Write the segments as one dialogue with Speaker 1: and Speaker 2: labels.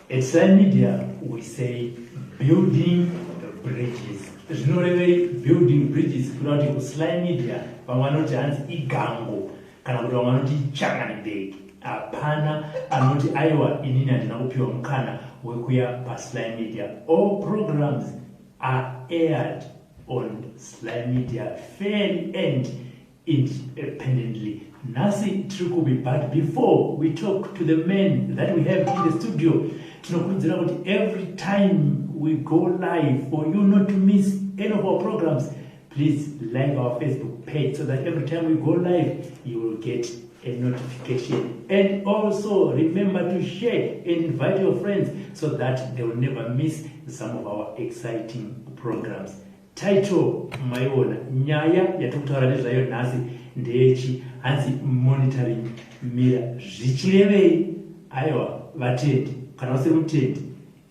Speaker 1: At Sly Media we say building bridges. Zvinorevei building bridges? Kureva kuti kuSly Media vamwe vanoti hanzi igango kana kuti vamwe vanoti changanibhegi. Hapana anoti aiwa inini handina kupiwa mukana wekuya paSly Media. All programs are aired on Sly Media fairly and independently. Nhasi tiri kupi? But before we talk to the men that we have in the studio, tinokurudzira kuti every time we go live, for you not to miss any of our programs, please like our Facebook page so that every time we go live you will get a notification. And also remember to share and invite your friends so that they will never miss some of our exciting programs. Title maiona, nyaya yatiri kutaura nezvayo nhasi ndeyechi hanzi monitoring mirror. Zvichirevei? Aiwa, vatendi, kana usiri mutendi,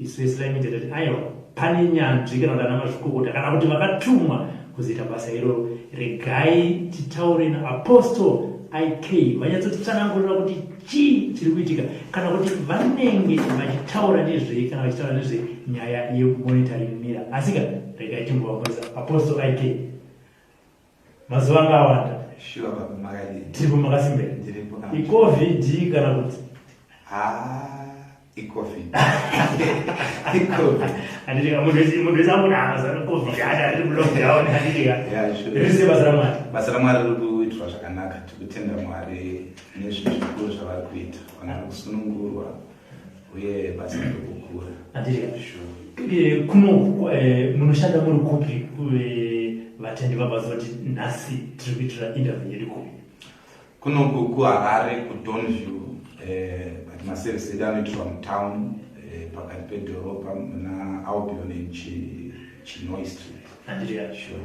Speaker 1: isu veSly Media tati aiwa, pane nyanzvi kana kuti ana mazvikokota kana kuti vakatumwa kuzoita basa iroro. Regai titaure naApostle IK vanyatsotitsanangurira kuti chii chiri kuitika kana kuti vanenge vachitaura nezvei kana vachitaura nezvenyaya yemonitoring mirror. Asika regai timbovamboisa Apostle IK. Mazuva anga awanda.
Speaker 2: Sure baba, makadii?
Speaker 1: Tiripo, makasimbera?
Speaker 2: Ndiripo.
Speaker 1: ICovid kana kuti?
Speaker 2: Ah, iCovid. ICovid.
Speaker 1: Handitika munhu wese amuna hama COVID hada ari mulockdown, handitika?
Speaker 2: Yeah, sure.
Speaker 1: Riri sei basa raMwari?
Speaker 2: Basa raMwari riri kuitwa zvakanaka. Tikutenda Mwari nezvinhu zvikuru zvavari kuita. Vanhu vari kusunungurwa uye basa riri kukura.
Speaker 1: Handitika?
Speaker 2: Sure.
Speaker 1: Kuno munoshanda muri kupi? Vatendi vabvaza kuti nhasi tiri kuitira interview yedu kupi?
Speaker 2: Kunoku kuHarare, kuDonview, but maservice edu anoitirwa mutown, pakati pedhorobha muna Albion and Chinhoyi Street.
Speaker 1: Handitika?
Speaker 2: Sure.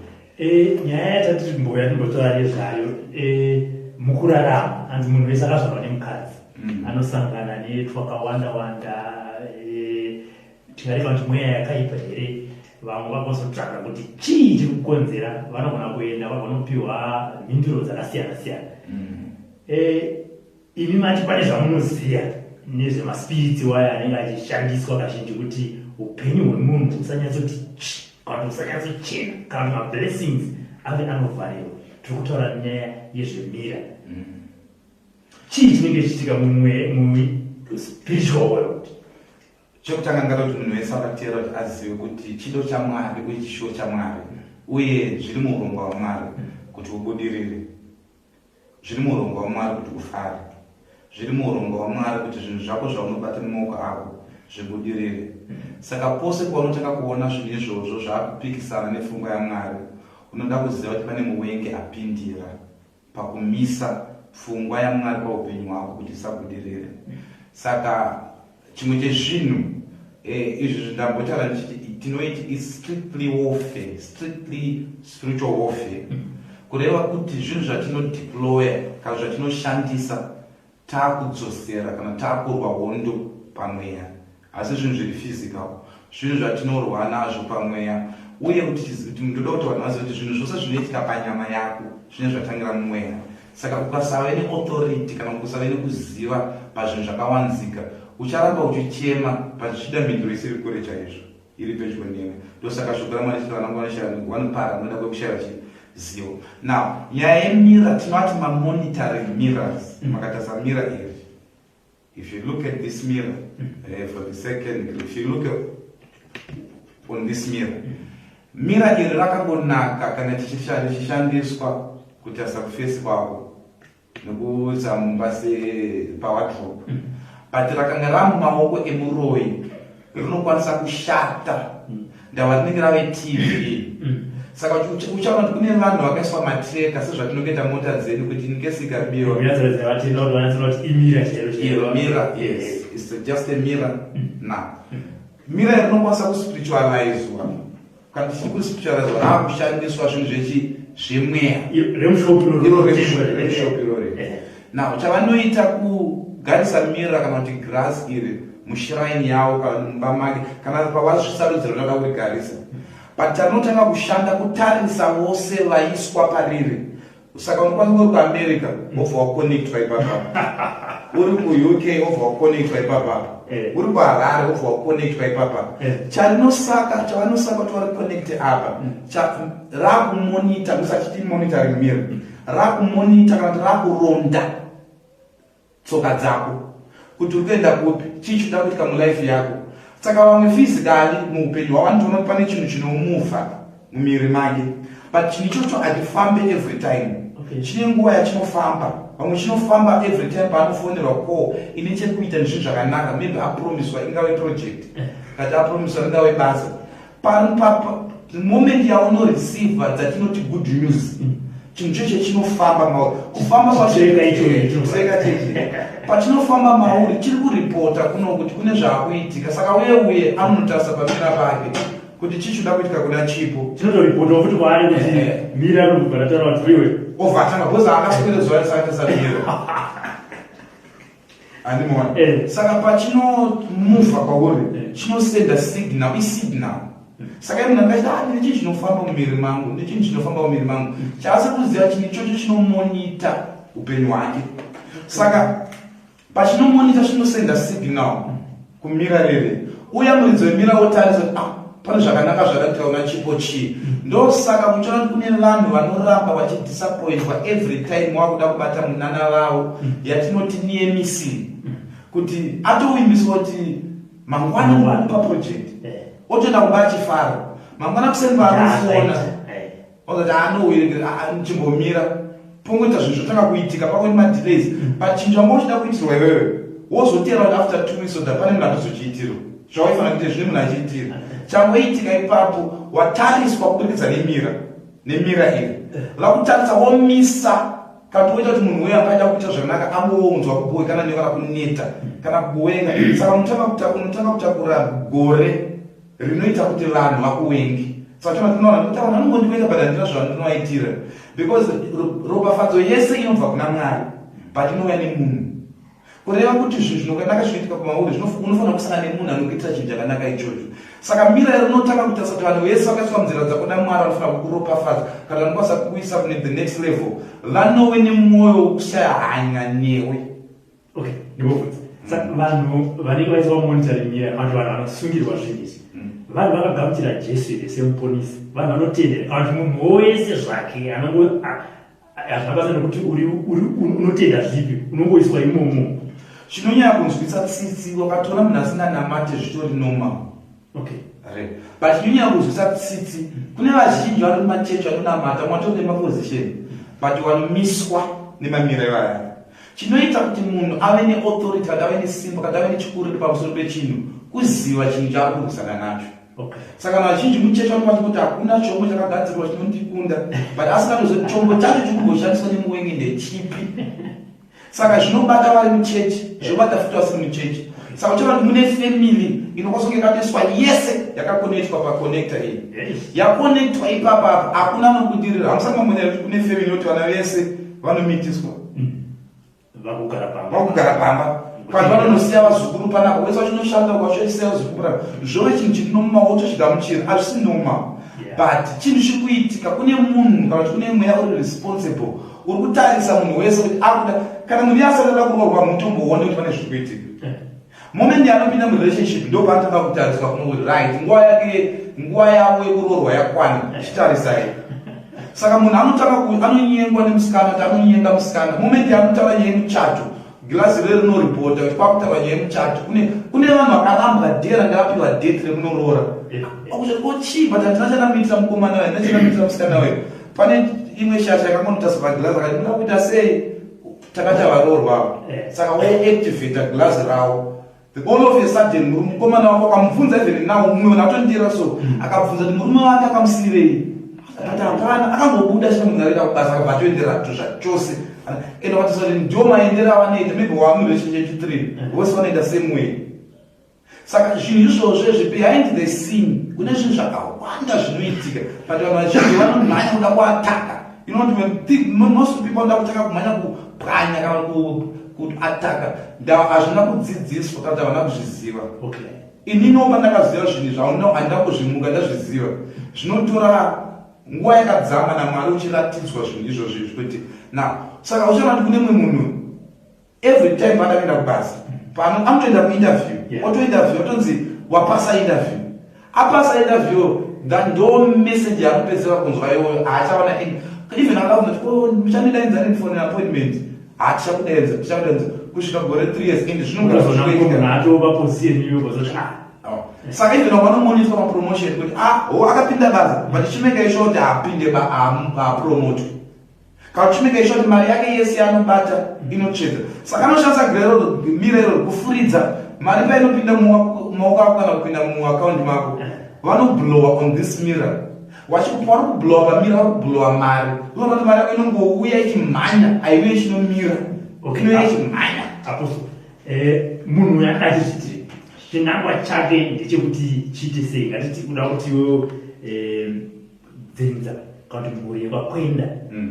Speaker 1: Nyaya yatati mboya timbotaura nezvayo, mukurarama hanzi munhu wese akazvarwa nemukadzi anosangana netwakawanda wanda, tingati kana kuti mweya yakaipa here. Vamwe vakozotsvaga kuti chii chiri kukonzera, vanogona kuenda vanopiwa mhinduro dzakasiyana siyana. Imi mati pane zvamunoziva nezvemaspirits waya anenge achishandiswa kazhinji kuti upenyu hwemunhu husanyatsoti chi kana kuti husanyatsochena kana kuti mablessings ave anovharirwa. Tiri kutaura nyaya yezvemirror. Chii chinenge chichiitika muspiritual world?
Speaker 2: Chekutanga, ndingada kuti munhu wese akateera kuti azive kuti chido chaMwari uye chishuwo chaMwari uye zviri muurongwa hwaMwari kuti ubudirire, zviri muurongwa hwaMwari kuti ufare, zviri muurongwa hwaMwari kuti zvinhu zvako zvaunobata nemaoko ako zvibudirire. Saka pose paunotanga kuona zvinhu izvozvo zvaakupikisana nepfungwa yaMwari, unoda kuziva kuti pane muvengi apindira pakumisa pfungwa yaMwari paupenyu hwako kuti isabudirire. Saka chimwe chezvinhu izvi zvindambotaura ndichiti tinoiti is strictly warfare, strictly spiritual warfare, kureva kuti zvinhu zvatinodeploya kana zvatinoshandisa taakudzosera kana taakurwa hondo pamweya, asi zvinhu zviri physical, zvinhu zvatinorwa nazvo pamweya. Uye kuti ndoda kuti vanhu vazive kuti zvinhu zvose zvinoitika panyama yako zvine zvatangira mumweya. Saka ukasave neauthority kana kusave nekuziva pazvinhu zvakawanzika, ucharamba uchichema pazvichida mhinduro isiri kure chaizvo, iri pedyo newe. Ndosaka shoko raMwari chiti vanangu vanopara noda kwekushaiwa chizivo. Now, nyaya yemirror, tinoti mamonitoring mirrors. Makatarisa mirror iri, if you look at this mirror, for the second, if you look at, on this mirror, mirror iri rakangonaka kana richishandiswa kutarisa kuface kwako nekuisa mumba sepawardrobe, but rakanga ramumaoko emuroyi rinokwanisa kushata ndava rinenge rave TV. Saka uchaona kuti kune vanhu vakaiswa matracker sezvatinongoita mota dzedu kuti in case ikabiwa. Mirror, yes, it's just a mirror. Now, mirror rinokwanisa kuspiritualizwa. Kana tichiri kuspiritualizwa, raakushandiswa zvinhu zvechi zvemweya.
Speaker 1: Iro
Speaker 2: remushop irori. Now, chavanoita kugarisa mirror kana kuti grass iri mushrine yavo kana mumba make kana pavazvisarudzira kuti vada kurigarisa, but chanotanga kushanda kutarisa vose vaiswa pariri. Saka unokwanisa uri kuAmerica wobva waconnectwa ipapa. Uri kuUK, obva waconnectwa ipapa. Uri kuHarare, obva waconnectwa ipapa. Charinosaka, chavanosaka kuti vari connect apa, rakumonita, musachiti monitoring mirror, rakumonita kana kuti rakuronda tsoka dzako kuti uri kuenda kupi, chii chinoda kuitika mulife yako. Saka vamwe physically muupenyu hwavo vanotoona kuti pane chinhu chinomuvha mumiviri make, but chinhu ichocho hachifambe every time. Chine nguva yachinofamba. Vamwe chinofamba every time paanofonerwa call ine chekuita nezvinhu zvakanaka, maybe apromiswa ingave project, kati apromiswa ringave basa. Moment yaunoreceiva dzatinoti good news, chinhu cheche chinofamba mauri. Kufamba
Speaker 1: Chitsveka ichocho.
Speaker 2: Chitsveka cheche pachinofamba mauri, chiri kuripota kuno kuti kune zvaakuitika. Saka uye uye anonotarisa pamirror pake kuti chii chinoda kuitika kuna Chipo.
Speaker 1: Chinotoripotawo futi kwaari kuti mirror rinobva rataura kuti iwe.
Speaker 2: Obva atanga, because akaswere zuva rese akatarisa mirror, andimona? Saka pachinomuvha kwauri, chinosenda signal, isignal. Saka imunhu angachiti, "Ah, ndine chinhu chinofamba mumuviri mangu, ndine chinhu chinofamba mumuviri mangu." Chaasi kuziva, chinhu ichocho chinomonita upenyu hwake. Saka pachinomonita, chinosenda signal kumirror rere uya. Muridzi wemirror wotarisa kuti, "Ah, pane zvakanaka zvada kuita Chipo." Chii? Ndosaka muchiona kuti kune vanhu vanoramba vachidisappointwa every time wakuda kubata munana vavo, yatinoti near missing, kuti atovimbiswa kuti mangwana unomupa project, otoenda kumba achifara. Mangwana kuseni paanofona, ozati anowirikira, chimbomira, pongoita zvinhu zvotanga kuitika pamwe nemadelays. But chinhu changa uchida kuitirwa iwewe, wozotera kuti after 2 weeks oda pane munhu atozochiitirwa zvawaifanira kuita, zvine munhu achiitira. Changoitika ipapo, watariswa kuburikidza nemirror, nemirror iri vakutarisa, womisa kana kuti woita kuti munhu uyo angaida kuita zvakanaka ambounzwa kubowekana newe kana kuneta kana kuwenga. Saka unotanga kutakura gore rinoita kuti vanhu vakuwengi. Saka tona tinoona kuti vanhu vanongondiwenga, but handina zvandinovaitira, because ropafadzo yese inobva kuna Mwari, but inouya nemunhu. Kureva kuti zvinhu zvinokanaka zvinoitika kumauri, unofanira kusangana nemunhu anokuitira chinhu chakanaka ichocho. Saka mirror rinotanga kutarisa kuti vanhu vese vakaiswa munzira dzako naMwari vanofanira kukuropafadza kana vanokwanisa kukuisa kune the next level, vanove nemwoyo wokushaya hanya newe.
Speaker 1: Okay, ndibvunze. Saka vanhu vanenge vaiswa monitoring mirror, vanhu vanosungirwa zvinhu izvi, vanhu vakagamuchira Jesu here semuponisi? Vanhu vanotendera kana kuti munhu wese zvake anongo hazvina basa nekuti unotenda zvipi, unongoiswa imomo?
Speaker 2: Chinonyanya kunzwisa tsitsi, wakatora munhu asinganamate, zvitori normal. Right. But chinonyanya kunzwisa tsitsi, kune vazhinji vari mumachechi vanonamata, mwatori nemaposition, but vanomiswa nemamirror ivaya. Chinoita kuti munhu ave neauthority kana ave nesimba kana ave nechikuriri pamusoro pechinhu, kuziva chinhu chaari kurwisana nacho. Saka vanhu vazhinji muchechi vanokwanisa kuti, "Hakuna chombo chakagadzirwa chinondikunda," but asingatozivi kuti chombo chacho chikumboshandiswa nemuwengi ndechipi. Saka zvinobata vari muchechi, zvinobata futi vasiri muchechi. Saka uchaona kuti mune family inokwanisa kunge yakatoiswa yese, yakakonectwa paconnector iyi. Yakonectwa ipapapa, hakuna anobudirira. Hamusati mamboona kuti kune family inoti vana vese vanomitiswa?
Speaker 1: Vakugara pamba.
Speaker 2: Vakugara pamba, vanhu vanonosiya vazukuru panapa, wese vachinoshanda, ukashaisiya vazukuru panapa, zvove chinhu chiri normal, wotochigamuchira. Hazvisi normal. But chinhu chiri kuitika, kune munhu kana kuti kune mweya uri responsible uri kutarisa munhu wese kuti akuda. Kana munhu iye asati ada kuroorwa, mutomboone kuti pane zviri kuitika. Moment yaanopinda murelationship, ndo paanotanga kutariswa kuno. Right, nguva yake, nguva yavo yekuroorwa yakwana, chitarisai. Saka munhu anotanga anonyengwa nemusikana, kuti anonyenga musikana, moment yaanotaura nyaya yemuchato, girazi rere rinoripota kuti kwakutaura nyaya yemuchato. Kune vanhu vakarambwa dhera, ndavapiwa date rekunoroora, akuti chii, but handina chandamuitira mukomana wayo, handina chandamuitira musikana wayo. Pane imwe shasha yakangonotarisa pagirazi, akati, "Muda kuita sei?" Takati avaroorwavo. Saka woactivata girazi ravo. All of a sudden, mukomana wako akamubvunza, even now mumwe munhu atondira so, akabvunza kuti murume wake akamusiyirei, but hapana, akangobuda chino, munhu arida kubasa, akabva atoendera zvachose. And wakatisa kuti ndio maendero avanoita, maybe wamurelationship 3, vose vanoenda same way. Saka zvinhu izvozvo izvi, behind the scene kune zvinhu zvakawanda zvinoitika, but vanhu vazhinji vanomhanya kuda kuataka. You know what I mean? Most people vanoda kutanga kumhanya kupwanya kana kuataka. Hazvina kudzidziswa kana kuti havana kuzviziva. Ininiwo pandakaziva zvinhu izvi, handina kuzvimuka ndazviziva. Zvinotora nguva yakadzama naMwari uchiratidzwa zvinhu izvozvo izvi kuti now. Saka uchaona kuti kune mumwe munhu. Every time paada kuenda kubasa, pano anotoenda kuinterview, otointerview, otonzi wapasa interview. Apasa interview, that ndo message yaanopedzisira kunzwa iyoyo. Haachawana even akafunza kuti, "Oh, muchandidaidza for an appointment?" Hatichakudaidza, tichakudaidza kusvika gore, 3 years, and zvinogara
Speaker 1: Unozoona
Speaker 2: zvichitoitika.
Speaker 1: Munhu atova position iyoyo, kwazoti ah.
Speaker 2: Oh. Saka even vanomonitwa mapromotion kuti, ah, o akapinda basa, but chimeka sure kuti haapinde, haapromotwe, kana kuti chimeka sure kuti mari yake yese yaanobata inotsvedza. Saka anoshandisa mirror iroro kufuridza mari. Painopinda mumaoko ako kana kupinda muakaundi mako, vanoblowa on this mirror. Vari kublowa pamirror, vari kublowa mari. Unoona kuti mari yako inongouya ichimhanya, haiuye ichinomira. Inouya ichimhanya.
Speaker 1: Apostle, munhu uyu akachizviti chinangwa chake ndechekuti chiite sei? Ngatiti kuda kuti iwewo dzinza kana kuti mhuri yekwakwenda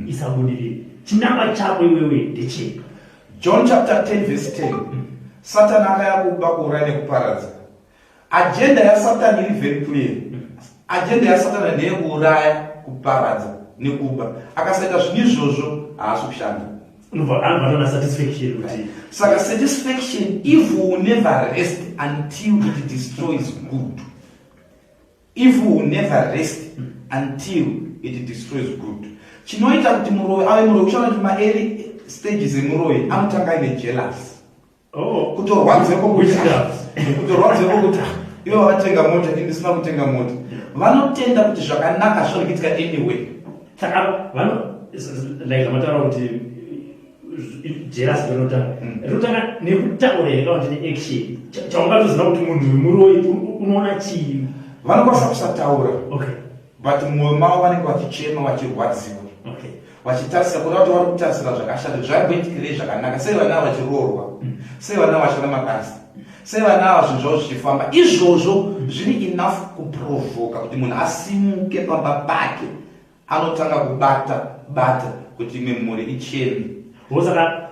Speaker 1: isabudirire, chinangwa chako iwewe ndechei?
Speaker 2: John chapter 10 verse 10: Satani akaya kuba, kuuraya nekuparadza. Agenda yaSatani iri very clear. Agenda yaSatani ndeyekuuraya, kuparadza nekuba. Akasaita zvinhu izvozvo, haasi kushanda.
Speaker 1: Anobva anoona satisfaction kuti
Speaker 2: Saka satisfaction, evil will never rest until it destroys good. Evil will never rest until it destroys good. Chinoita kuti muroyi ave muroyi, uchaona kuti maearly stages emuroyi anotanga aine jealous. Kutorwadzeko kuti
Speaker 1: Witchcraft.
Speaker 2: Kutorwadzeko kuti, "Ah, ivo vakatenga mota, ini ndisina kutenga mota." Vanotenda kuti zvakanaka zvinokuitika anyway.
Speaker 1: Saka vano like zvamataura kuti jealous rinotanga rinotanga nekutaura here kana kuti neaction? Chaungatoziva kuti munhu wemuroyi unoona chii?
Speaker 2: Vanokwanisa kusataura, but mumwoyo mavo vanenge vachichema, vachirwadziwa, vachitarisira, kuda kuti vari kutarisira zvakashata zvaimboitikirei zvakanaka. Sei vana ava vachiroorwa? Sei vana ava vachina mabasa? Sei vana ava zvinhu zvavo zvichifamba? Izvozvo zviri enough kuprovoka kuti munhu asimuke pamba pake, anotanga kubata bata kuti imwe mhuri icheme.
Speaker 1: Saka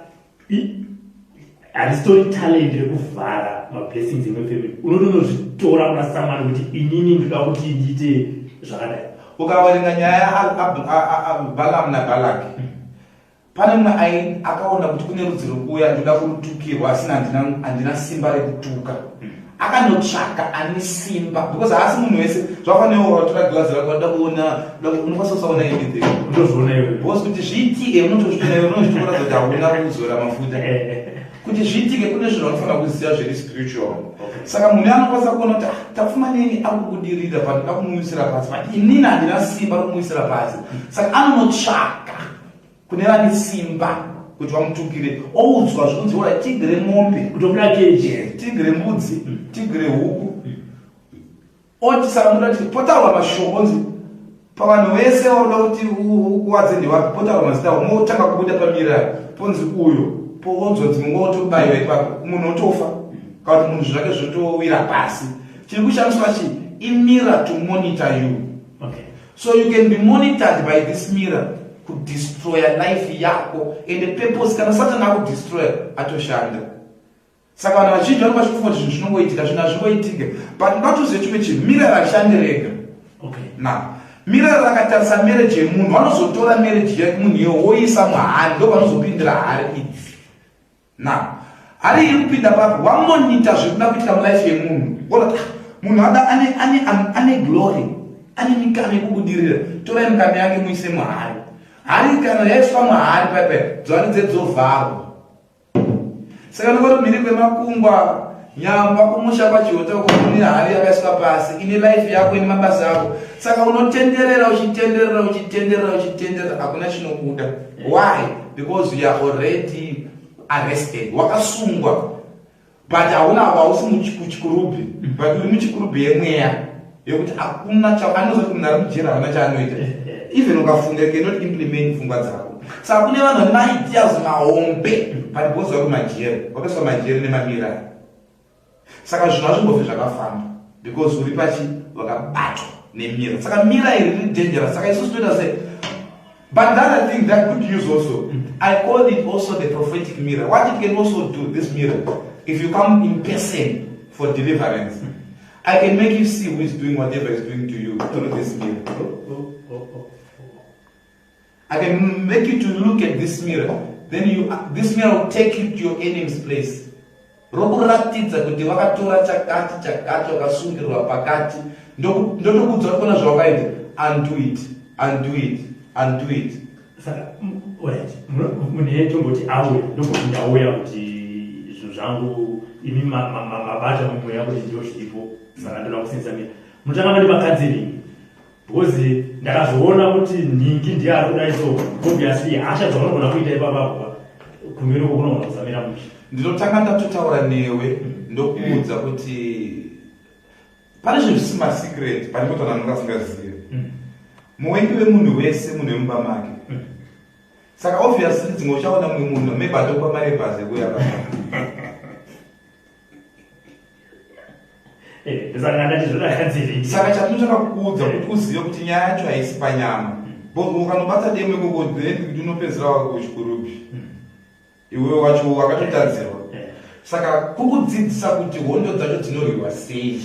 Speaker 1: harisitori talent rekuvhara mablessings emwe family. Unotonozvitora kuna someone kuti inini ndoda kuti ndiite zvakadai.
Speaker 2: Ukaverenga nyaya yaBalaam naBalaki, pane mumwe akaona kuti kune rudzi rwekuuya, ndoda kurutukirwa, asina handina simba rekutuka. Akanotsvaka ane simba, because haasi munhu wese. Zvakafanira watora glazi rako, wada kuona, unokwanisa kusaona anything.
Speaker 1: Unotozviona iwe.
Speaker 2: Because kuti zviitike, unotozviona iwe, unozvitoratidza kuti hauna kuzora mafuta. Kuti zviitike, kune zvinhu vanofanira kuziva zviri spiritual. Saka munhu anokwanisa kuona kuti, "Ah, Tapfumanei akubudirira, but ndoda kumuwisira pasi, but inini handina simba rokumuwisira pasi." Saka anonotsvaka kune vane simba kuti vamutukire. Oudzwa zvikunzi, ora tigire mombe,
Speaker 1: Kutobuda keji.
Speaker 2: Tigire mbudzi, tigire huku. Oti saka muda kuti potaurwa mashoko, onzi pavanhu vese vauda kuti ukuwadze ndewapi? Potaurwa mazita avo, motanga kubuda pamirror, ponzi uyo, poonzwa dzimwe nguva otobayiwa ipapo, munhu otofa, kana kuti munhu zvake zvotowira pasi. Chiri kushandiswa chii? Imirror to monitor you. So you can be monitored by this mirror kudestroya life yako and the purpose. Kana Satan akudestroya, atoshanda. Saka vanhu vazhinji vanenge vachifunga kuti zvinhu zvinongoitika. Zvinhu hazvingoitika. But ngatizive chimwe chinhu: mirror harishandi rega. Now, mirror rakatarisa marriage yemunhu, vanozotora marriage yemunhu iyo woisa muhari, ndo vanozopindira hari idzi. Now, hari iri kupinda papi? Wamonita zviri kuda kuitika mulife yemunhu. Ona, ah, munhu ada ane glory, ane mikana yekubudirira. Torai mikana yake muise muhari. Hari kana yaiswa muhari, paipai dzovanidze dzovharwa. Saka nokoti mhiri kwemakungwa, nyamba kumusha kwaChihota uko, kune hari yakaiswa pasi ine life yako, ine mabasa ako. Saka unotenderera, uchitenderera, uchitenderera, uchitenderera, hakuna chinobuda. Why? Because you are already arrested, wakasungwa, but hauna, hausi muchikurubhi, but uri muchikurubhi yemweya yekuti hakuna anoza kuti munhu ari mujeri hauna chaanoita. Even ukafunga, you cannot implement pfungwa dzako. Saka kune vanhu vane maideas mahombe, but because vari kumajeri, vakaiswa majeri nemamirror. Saka zvinhu hazvimbofi zvakafamba because uri pachi vakabatwa nemirror. Saka mirror iri riri dangerous. Saka isusu toita sei? But the other thing that could use also, I call it also the prophetic mirror. What it can also do, this mirror, if you come in person for deliverance, I can make you see who is doing whatever is doing to you through this mirror.
Speaker 1: Oh.
Speaker 2: I can make you to look at this mirror. Then you, this mirror will take you to your enemy's place, rokuratidza kuti vakatora chakati chakati, vakasungirwa pakati. Ndotokuudza kuti kona zvawakaita, undo it, undo it, undo it.
Speaker 1: Saka alright, munhu tomboti auya, ndomboti ndauya kuti zvinhu zvangu, imi mabata mumweya kuti ndio zviripo, saka ndoda kusenzesa mirror. Munotanga mati macounseling, because ndakazoona kuti nhingi ndiye ari kudai, so obviously hasha dzaunogona kuita ipapapo kumberi uko kunogona kusamira mushe.
Speaker 2: Ndinotanga ndatotaura newe, ndokuudza kuti pane zvinhu zvisi masecret, pane kuti vanhu vasingazive. Muvengi wemunhu wese munhu wemumba make. Saka obviously dzimwe uchaona mumwe munhu maybe atokupa mari yebhazi yekuuya paa.
Speaker 1: Ndosaka ndati zvoda counseling.
Speaker 2: Saka chatinotanga kukuudza kuti uzive kuti nyaya yacho haisi panyama, because ukanobata demo ikoko, then kuti unopedzera wako kuchikurubi, iwewe wacho wakatotadzirwa. Saka kukudzidzisa kuti hondo dzacho dzinorwiwa sei,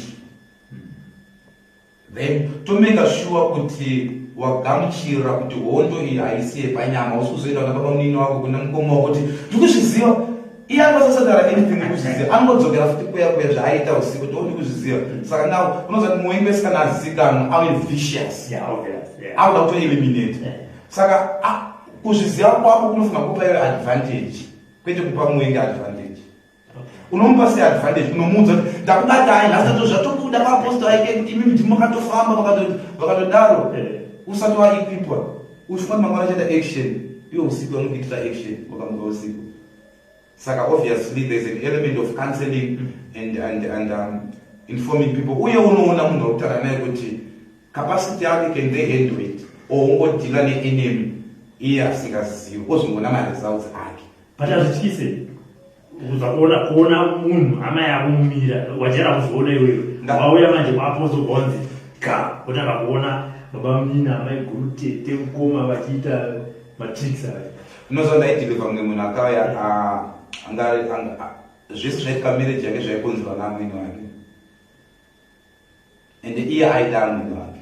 Speaker 2: then tomake sure kuti wagamuchira kuti hondo iyi haisi yepanyama. Usi kuzoenda kuna baba munini wako, kuna mukoma wako kuti ndikuzviziva. Iye angasasataura anything, ndikuzviziva, anongodzokera futi kuya kuya zvaaita usiku kuti o ndikuzviziva. Saka now unoziva kuti muvengi wese kana azikanwa ave vicious.
Speaker 1: Yeah, obvious, yeah.
Speaker 2: Akuda kutoeliminate. Saka kuzviziva kwako kunofanira kupa iwe advantage, kwete kupa muvengi advantage. Unomupa sei advantage? Unomuudza kuti ndakubatai nhasi, tato zvatobuda maapostle ake kuti imi ndimi makatofamba, vakatodaro. Usati waequipwa, uchifunga kuti mangwana achaita action, iwe usiku vanokuitira action, wakamuka usiku. Saka obviously there's an element of counseling and informing people. Uye unoona munhu wakutaura naye kuti capacity yake, can they handle it, or ungodeala neenemy iye asingazivi, ozongoona maresults ake.
Speaker 1: But hazvityise kuza kuona munhu hama yako mumira wajaira kuzoona iwewe, wauya manje kuapostle gonzi ga, wotanga kuona baba munini, amai guru, tete, mukoma vachiita matricks aya?
Speaker 2: Unoziva, ndaideliver mumwe munhu akauya, zvese zvaitika marriage yake zvaikonzerwa naamwene wake, and iye aida amwene wake.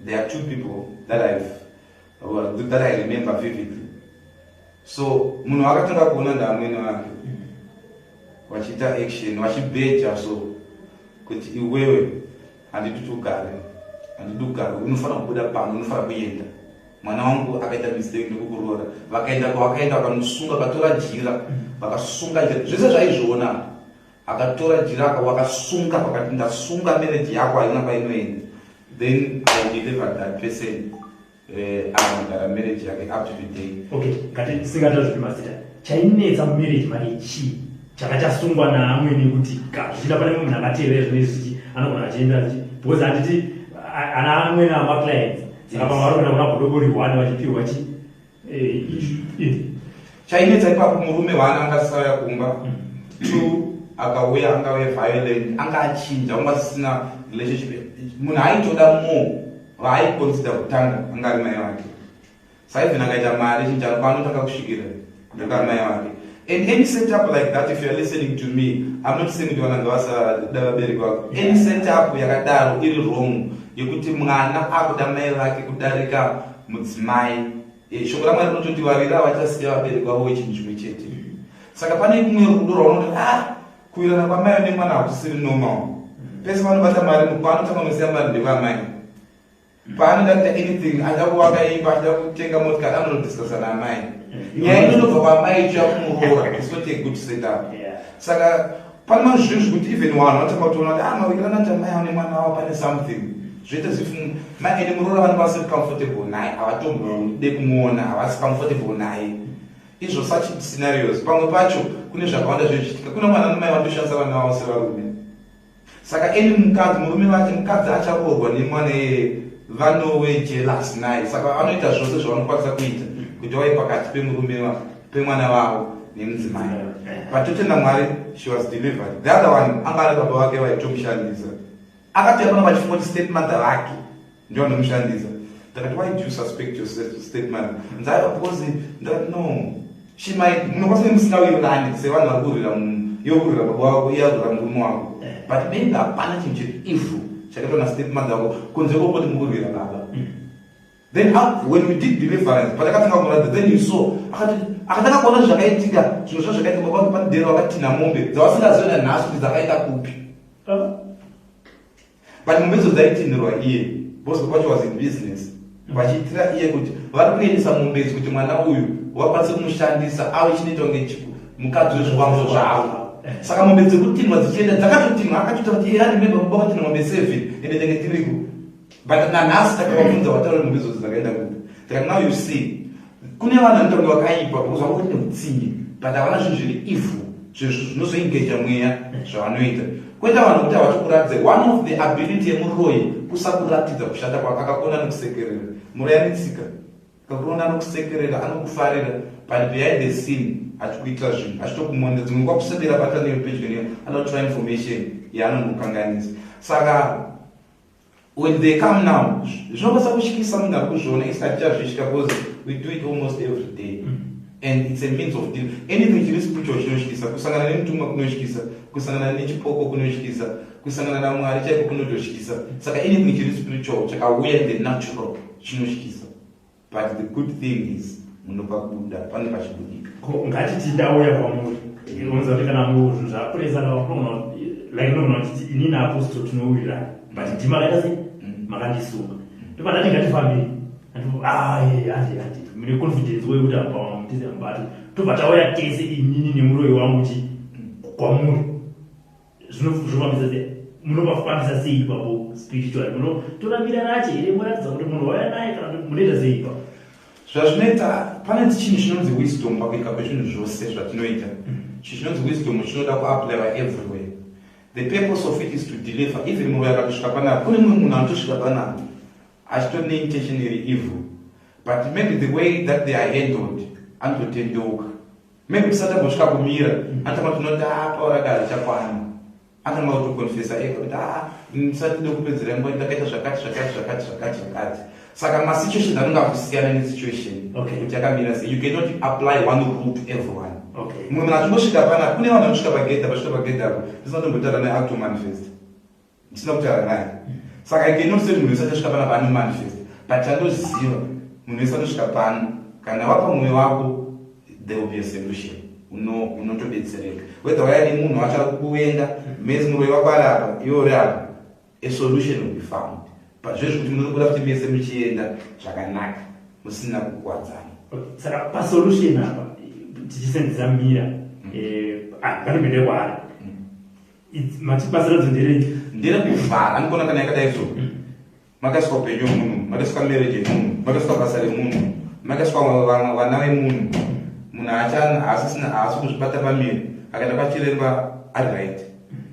Speaker 2: There are two people that I remember vividly. So munhu akatanga kuona ndaamwene wake vachiita action, vachibheja so kuti iwewe handidi kuti ugare, handidi kugara, unofanira kubuda pano, unofanira kuenda, mwana wangu akaita mistake nekukuroora. Vakaenda kwavakaenda, vakanosunga, vakatora jira, vakasunga jira, zvese zvaizviona. Akatora jira, wakasunga, vakati ndasunga marriage yako, haina kwainoenda. Then I delivered that person, anogara marriage yake up to today.
Speaker 1: Okay, ngati tisingatauri mazita, chainetsa mumarriage make chii chaka chasungwa naamwene kuti ka zvichida pane mumwe munhu akatevera zvinezvi zvichi anogona achienda achi, because handiti ana amwene amaclients, saka pamwe vari kuenda kuna godobori one vachipiwa chi
Speaker 2: Chainetsa ipapo, murume waana angasauya kumba. Two, akauya angave violent, anga achinja, anga asisina relationship. Munhu aitoda more vaaiconsider kutanga anga ari mai vake. Saka even akaita mari chinjano, paanotanga kusvikira ndokari mai vake. And any setup like that, if you are listening to me, I'm not saying kuti vana ngavasada vabereki vako. Any setup yakadaro iri wrong, yekuti mwana akuda mai vake kudarika mudzimai. Shoko raMwari rinototi vaviri havachasiya vabereki vavo wechinhu chimwe chete. Saka pane kumwe rudo rwaunoti kuwirirana kwamai nemwana hakusiri normal. Pese vanobata mari, paanotanga unosiya mari ndevamai. Paanoda kuita anything, achida kuvaka imba, achida kutenga motikari, anonodiscussa naamai. Nyaya inotobva kwamai ichiya kumuroora. It's not a good setup. Saka pane mamwe zvinhu zvekuti even vanhu vanotanga kutoona kuti mawirirana kuti amai avo nemwana wavo pane something zvoita zifu ende muroora vanenge vasiri comfortable naye, havatombode kumuona, havasi comfortable naye. Izvo such scenarios, pamwe pacho kune zvakawanda zvezvichitika. Kuna mwana namai vanotoshandisa vana vavo sevarume. Saka any mukadzi, murume vake, mukadzi acharoorwa nemwana iyeye, vanove jealous naye. Saka vanoita zvose zvavanokwanisa kuita kuti vave pakati pemurume pemwana wavo nemudzimai. But totenda Mwari, she was delivered. The other one anga ari baba vake vaitomushandisa. Akati apana vachifunga kuti step mother vake ndio vanomushandisa. Ndakati, "Why do you suspect your step mother?" Nzaiva because ndakati, "No, she might, munokwanisa musingawirirani sevanhu vari kurwira iwe kurwira baba wako, iye arwira murume wako, but maybe hapana chinhu chiri evil chakaitwa nastep mother wako kunze kwokuti mukurwira baba." Then when we did deliverance, patakatanga kumuratidza, then you saw, akati akatanga kuona zvakaitika, zvinhu zva zvakaitika baba vake pane dero vakatinha mombe dzavasingazivi nanhasi kuti dzakaenda kupi. But mombe idzo dzaitinhirwa iye, because baba vacho was in business, vachiitira iye kuti vari kuendesa mombe idzi kuti mwana uyu vakwanise kumushandisa ave chinoita kunge mukadzi wezvikwambo zvavo. Saka mombe dzekutinhwa dzichienda dzakatotinhwa, akatoita kuti iye remember baba vatinha mombe 7 ende tenge tiriko. But nanhasi takavabvunza vataura mombe idzodzo dzakaenda kupi. Tikati now you see, kune vanhu vanoita kunge vakaipa because vanga vane utsinye, but havana zvinhu zviri evil zvinozoengeja mweya zvavanoita. Kwete vanhu kuti havatokuratidze. One of the ability yemuroyi kusakuratidza kushata kwake, akakona nekusekerera. Muroyi ane tsika, akakuona anokusekerera, anokufarira, but behind the scene achikuitira zvinhu, achitokumonda. Dzimwe nguva kuswedera bata newe pedyo newe, anotora information yaanongokanganisa. Saka when they come now, zvinokwanisa kutyisa munhu ari kuzviona. Isi hatichazvitya because we do it almost every day and it's a means of deal. Anything chiri spiritual chinotyisa. Kusangana nemutumwa kunotyisa, kusangana nechipoko kunotyisa, kusangana naMwari chaiko kunototyisa. Saka anything chiri spiritual chakauya in the natural chinotyisa, but the good thing is munopabuda, pane pachibudika.
Speaker 1: Ko ngatiti ndauya kwamuri, unonza kuti kana zvinhu zvakuresa, like unogona kuti inini apostle tinowirirana, but ndima makaita sei, makandisunga, ndobva ndati ngatifambei, handi handi, mune confidence wekuti apa mutize mubati, tobva tauya tese inini nemuroyi wangu chi kwamuri, zvinofambisa sei? Munopafambisa sei ipapo spiritually? Munotoramira nache here, muratidza kuti munhu wauya naye, kana kuti munoita sei ipapo?
Speaker 2: Zvazvinoita, pane chinhu chinonzi wisdom pakuitika kwezvinhu zvose zvatinoita. Chinhu chinonzi wisdom chinoda kuapplywa everywhere. The purpose of it is to deliver. Even muroyi akatosvika panapa, kune mumwe munhu anotosvika panapa achitori neintention iri evil, but maybe the way that they are handled anototendeuka. Maybe tisati ambosvika kumira, anotanga tinoti, "Ah, paura kare chakwana." Anotanga kutoconfessa ega kuti, "Ah, ndisati ndokupedzera nguva ndakaita zvakati zvakati zvakati zvakati zvakati." Saka masituations anonge akusiyana nesituation kuti yakamira sei. You cannot apply one rule to everyone. Mumwe munhu achingosvika pana, kune vanhu vanosvika pagedha, pasvika pagedha apo ndisina kutombotaura naye, akutomanifest ndisina kutaura naye. Saka I cannot say munhu wese achasvika panapa anomanifest, but chandoziva, munhu wese anosvika pano, kana wapa mwoyo wako, there will be a solution. Unotobetsereka whether waya nemunhu wacho ari kukuvenga mezi, muroyi wako ari apa, iwe uri apa, a solution will be found. But zvezvi kuti munobuda kuti mese muchienda zvakanaka musina kukuwadzana.
Speaker 1: Saka pasolution apa tichisenzesa mira, ngatimboende kwaari. Mati basa radzo nderei?
Speaker 2: Nderekuvhara. Anogona kana yakadai so, makaiswa upenyu hwemunhu, makaiswa marriage yemunhu, makaiswa basa remunhu, makaiswa vana vemunhu. Munhu haasisina, haasi kuzvibata pamiri. Akaenda kwachiremba ari right,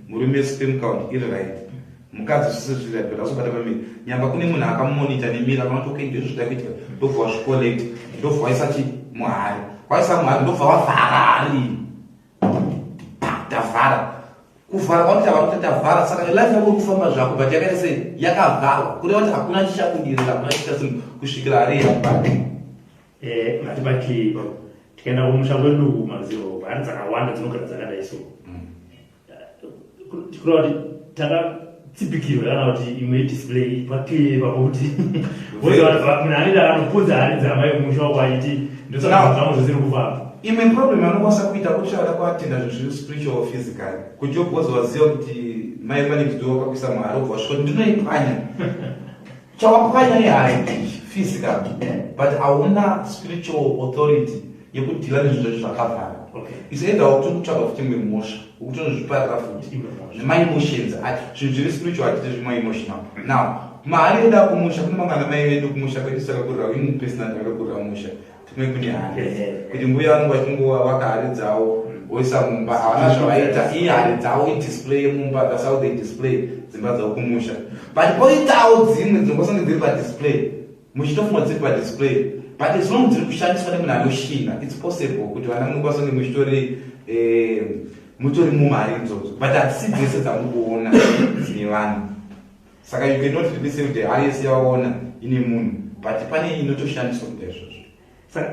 Speaker 2: murume sperm count iri right, mukadzi zvese zviri right, but asibata pamiri. Nyamba kune munhu akamonita nemira, akaona kuti okay, ndizvo zvida kuitika, ndobva wazvicollect, ndobva waisa chi muhari, waisa muhari, ndobva wavhara hari. Tavhara, kuvhara kwakuti havakuti tavhara. Saka life yako kufamba zvako, but yakaita sei? Yakavharwa, kureva kuti hakuna chichabudirira, hakuna chichasim kusvikira hari yakubata.
Speaker 1: Ngatibakei ipapo. Tikaenda kumusha kwedu kumazivo, hari dzakawanda dzinogara dzakadai so, kureva kuti takatsipikirwa kana kuti imwe display paclear ipapo, kuti munhu anenge akanopunza hari dzamai kumusha wako achiti ndosaka zvangu zvisiri kufamba.
Speaker 2: Imwe problem anokwanisa kuita kuti vada kuatenda zvinhu zviri spiritual or physical, kuti obhozi waziva kuti mai pane mudzido wakakuisa muhari, obva wasvika kuti ndinoipwanya. Chawapwanya ihari physical, but hauna spiritual authority yekudeala nezvinhu zvacho zvakavhara. Is either wakuti kutsvaga futi imwe mhosva, ukutonozviparira futi
Speaker 1: Imwe mhosva.
Speaker 2: Nemaemotions acho. Zvinhu zviri spiritual hatite zvemaemotional. Now mahari edu akumusha, kune mamwe ana mai vedu kumusha kwedu takakurira, ini personally ndakakurira musha timwe kune hari, kuti mbuya vanenge vachingova hari dzavo voisa mumba, havana zvavaita, iye hari dzavo idisplay yemumba. That's how they display dzimba dzavo kumusha. But poitawo dzimwe dzinokwanisa kunge dziri padisplay, muchitofunga dziri padisplay, but as long dziri kushandiswa nemunhu anoshina, it's possible kuti vana munokwanisa kunge muchitori mutori mumari idzodzo, but hatisi dzese dzamukuona dzine vanhu. Saka you cannot really say kuti hari yese yawaona ine munhu, but pane inotoshandiswa kuita izvozvo.
Speaker 1: Saka